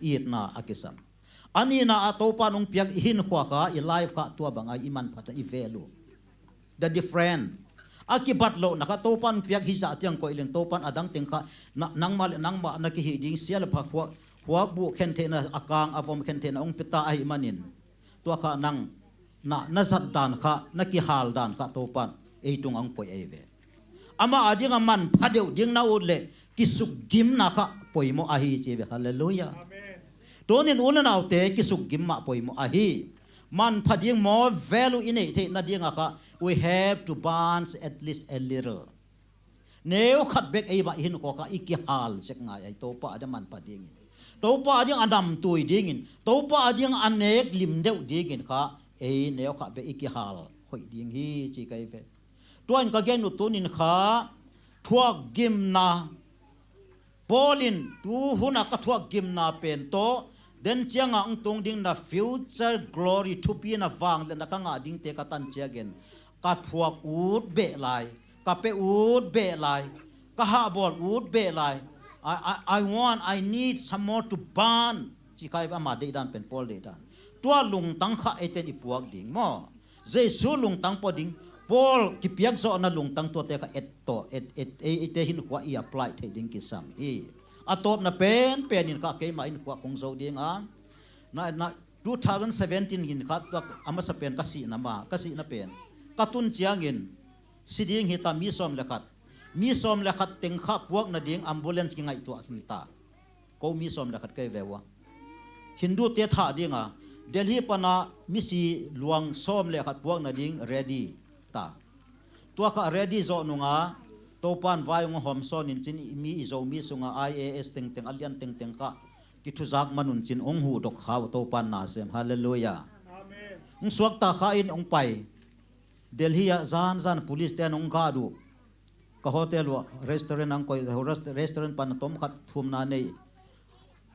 Itna akisam. Anina a Topa nung piak i hinkhua kha i life kha tua banga i manphat i vel uh. The different. A kibat lo na kha Topan piak hi zah tiang koih leng Topan a dang teng kha nangmah le nangmah na kihi ding sia le pha huak buh khen theihna a kang a vom khen theihna ong pia ta ahi manin tua kha nang na na zat dan kha na kihal dan kha Topan ei tung ang koih ei ve. Amah adingah manpha deuh ding na ut leh kisukgimna kha poimawh ahi ci ve. Halleluiah. Tunin u le naute, kisukgim mah poimawh ahi. Manpha ding, more value i neih theih nadingah kha, we have to burn at least a little. Neu khat bek ei mah i hinkhua kha i kihal zek ngai ahi, Topa ading manpha dingin, Topa ading a namtui dingin, Topa ading a nek lim deuh dingin kha ei neu khat bek i kihal hoih ding hi ci ka hi ve. Tua in ka gen uh tunin kha thuakgimna, Paul in tu hunah ka thuakgimna pen tawh den ciangah hong tung ding na future glory, thupi na vangliatna ka ngah dingte ka tan ciangin ka thuak ut beh lai, ka pia ut beh lai, ka hahbawl ut beh lai. I, I, I want, I need some more to burn ci ka hi ve. Ama deihdan pen Paul deihdan. Tua lungtang kha eiten i puak ding maw? Jesu lungtang pua ding, Paul kipiak zawhna lungtang tuate kha et tawh, et, et, ei, eite hinkhua i apply theih ding kisam hi. A tawpna penpen in kha keima hinkhua kong zo ding a, na, na, two thousand seventeen in kha tua a masa pen ka sihna ma, ka sihna pen ka tun ciangin si ding hi ta, mi sawm le khat, mi sawm le khat teng kha puak nading ambulance kingaihtuah hi ta. Ko mi sawm le khat kei ve uh a, Hindu te thah dinga Delhi pana misi luang sawm le khat puak nading ready ta. Tua kha ready zawh nunga Topan vai hong hawm sawn in cin, mi i Zomi sunga I A S tengteng a lian tengteng kha kithuzak man un cin hong huh dok kha uh, Topan na sem. Halleluiah. Hong suakta kha in hong pai. Delhi ah zanzan police te an hong guard uh. Ka hotel uh restaurant ang koi, rest-, restaurant pan a tom khat thumna nei.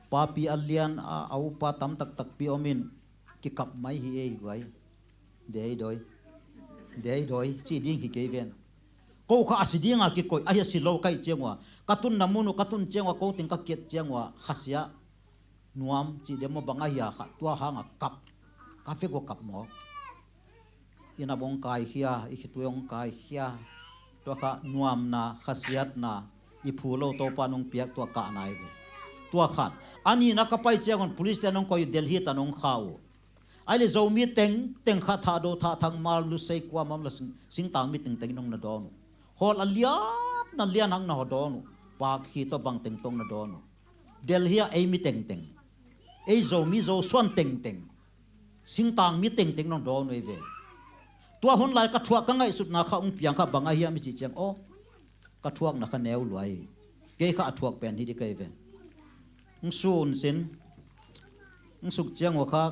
Papi a lian a, a upa tam taktak pi om in kikap mai hi ei guai. Dei doi. Dei doi. Ci ding hi kei ven. Ko kha a si dinga kikoi, ahi a si lo ka hih ciang ua, ka tunna mun uh ka tun ciang ua, ko teng ka kiat ciang ua, khasia nuam cih demo bang ahi a kha, tua hanga kap. Ka vek ua kap mawk. I nap hong kaikhia, i khitui hong kaikhia. Tua kha nuamna, khasiatna, i phu lo Topa nong piak tua kah nai ve. Tua khat. A nihna ka pai ciangun police te nong koi Delhi ta nong kha uh. Ai le Zomi teng, teng kha Thado, Thahthang, Mal, Lusei, Kuamam la sing, singtang mi tengteng in hong na dawn uh. Hall a lian, na lian hang na ho dawn uh. Pak hi to bang teng tong na dawn uh. Delhi a ei mi tengteng, ei Zomi Zosuan tengteng, singtang mi tengteng nong dawn uh ei ve. Tua hun lai ka thuak ka ngaihsutna kha hong piang kha bang ahiam i cih ciang aw, ka thuakna kha neu luai. Kei kha a thuak pen hi di kei ve. Hong sun sin, hong suk ciang ua kha,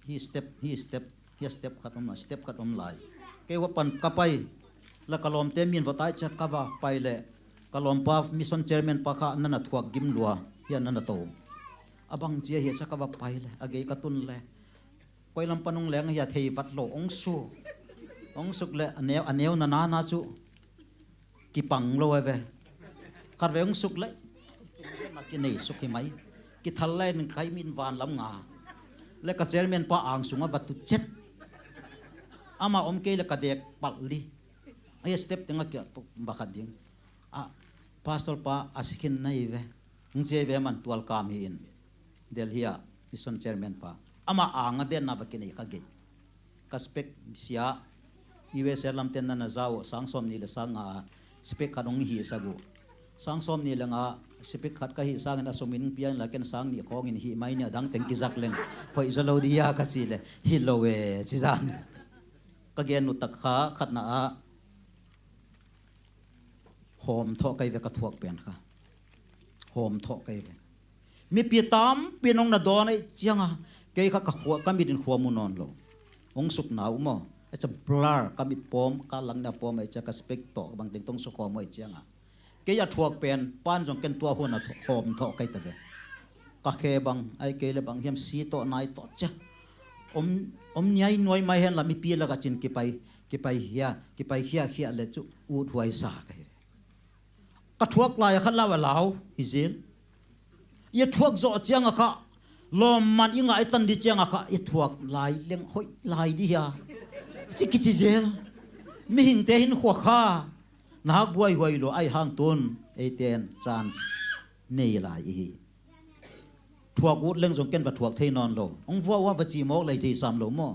hi step, hi step, hi step khat om lai, step khat om lai. Kei hua pan ka pai la ka lawmte min va tai cia ka va pai le ka lawmpa mission chairman pa kha nana thuak gim lua, hia nana to. A bang cia hia cia ka va pai le a gei ka tun le koi lam pan hong leng hia thei vat lo hong su. Hong suk le a neu, a neu na nana cu kipang lo a ve. Khat ve hong suk le kinei suk hi mai. Kithal lai ning kai min van lam nga le ka chairman pa ang sunga va tu cet. Ama om kei le ka dek palh li. Ai step teng a kia ba khat ding. A pastor pa a sikin na hi ve. Hong cia ve man tual kam hi in. Delhi ah mission chairman pa. Ama anga denna va kinei kha gei. Ka spek sia U S A lamten nana zau sang sawm ni le sang nga spek khat hong hi sagu. Sang sawm ni le nga spek khat ka hi sangin a sumin piang la ken sang ni khawngin hi mai ni a dang teng kizak leng. Hoih zo lo dia ka ci le hi lo e ci zan. Ka gen nu tak kha khatna ah hawm thawh kei ve ka thuak pen kha. Hawm thawh kei ve. Mipi tampi nong na dawn aih cianga kei kha ka khua, ka mitin khua mu nawn lo. Hong sukna uh maw? A ca blur ka mit pawm, ka langna pawm aih cia ka spek tawh bang teng tong suk hawm aih cianga kei a thuak pen pan zong ken tua hun a hawm thawh kei ta ve. Ka khe bang ai kei le bang hiam si tawh nai tawh cia om, om niai nuai mai hen la mipi laka cin kipai, kipai hia, kipai hia hia le cu ut huai sa ka hi. Ka thuak lai a kha lau a lau hi zil. I a thuak zawh cianga kha lawmman i ngah i tan di cianga kha i thuak lai leng hoih lai di hia ci kici zel. Mihingte hin khua kha na hak buai huai lua ai hang tun eiten chance nei lai i hi. Thuak ut leng zong ken va thuak thei nawn lo. Hong vua ua va ci mawk lei thei sam lo maw?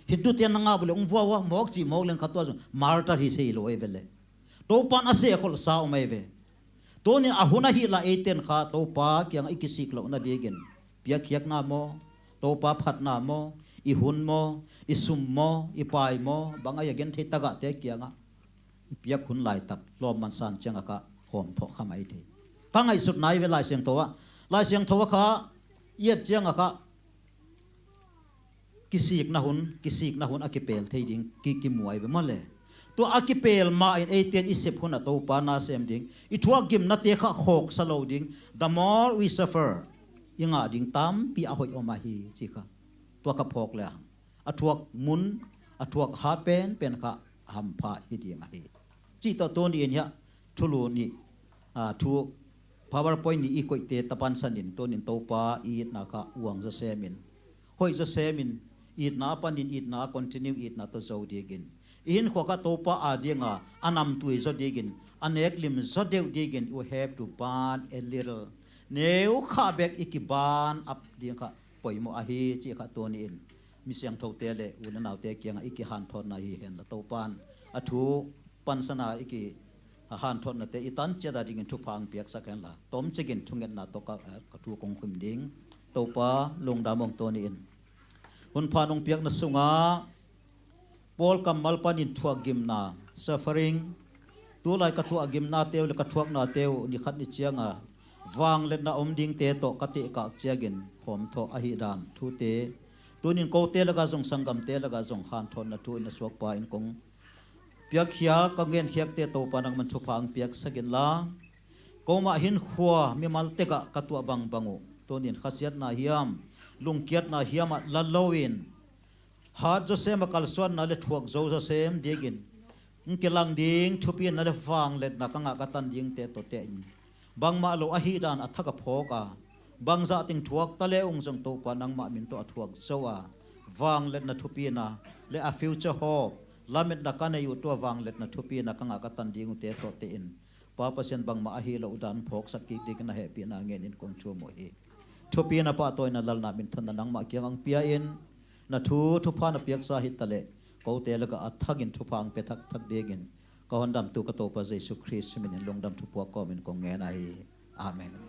Hindu tian na ngah bu le hong vua ua mawk ci mawk leng kha tua zong martar hi sei lo ei ve le. Topan a sehkholhsa om ahi ve. Tunin a hun ahih lah eiten kha Topa kiangah i kisik lohna dingin piakkhiatna maw, Topa phatna maw, i hun maw, i sum maw, i pai maw, bang a i a genthei tagahte kiangah i piak hun laitak lawmman san ciangah kha hawmthawh kha mai thei. Ka ngaihsutna ahi ve Lai Siangtho ah. Lai Siangtho ah kha i et ciangah kha kisikna hun, kisikna hun a kipel thei ding ki, kimu ahi ve maw le. Tua a kipel ma-in eiten i sep hun a Topa na sem ding, i thuak gimnate kha khawksa lo ding. The more we suffer, i ngah ding tampi a hoih om ahi ci kha. Tua kha phawk le hang a thuak mun, a thuak hat penpen kha hampha hi ding ahi. Cih tawh tuni in hiah thulu nih, aa, thu PowerPoint nih i koihte tapansanin tunin Topa i itna kha uang zawsemin, hoih zawsemin, itna a panin itna a continue itna tawh zo dingin, i hinkhua kha Topa a dinga a namtui zaw dingin, a neklim zaw deuh dingin, you have to burn a little. Neu khah bek i kiban ap ding kha poimawh ahi cih kha tuni in mi siangthote le u le naute kiangah i kihanthawnna hi henla Topan a thu pansana i ki a hanthawnate i tan ciat a dingin thupha ang piaksak henla, tomcikin thungetna tawh ka, ka thu kong khum ding. Topa lungdam ong tuni in hun pha nong piakna sungah Paul kammal panin thuak gimna, suffering, tulai ka thuak gimnate uh le ka thuaknate uh ni khat ni cianga vangliatna om dingte tawh ka tehkak ciangin hawmthawh ahih dan thute tunin kote lakah zong, sanggamte lakah zong hanthawnna thu in a suakpa in kong piakkhiak, ka ngenkhiakte Topa nangman thupha ang piaksak inla, komah hinkhua mimal tekah ka tuah bangbang uh tunin khasiatna hiam, lungkiatna hiamah la loin, hat zawsem a kalsuanna le thuak zo zawsem dingin hong kilang ding thupina le vangliatna ka ngah ka tan dingte tawh tehin, bangmah lo ahih dan a thak a phawk a, bangzah teng thuak ta le ung zong Topa nangmah min tawh a thuak zo a, vangliatna thupina le a future hope, lametna ka nei uh tua vangliatna thupina ka ngah ka tan ding uhte tawh tehin, Pa Pasian, bangmah ahi loh dan phawksak kik dingin na hehpihna ngenin kong thum uh hi. Thupina pahtawina lalna minthanna nangmah kiang ang pia-in, na thu thupha na piaksa hi taleh kote lakah a thakin thupha ang pia thakthak dingin ka hondamtu ka Topa Jesu Khrist minin lungdam thupuak kawmin kong ngen ahi. Amen.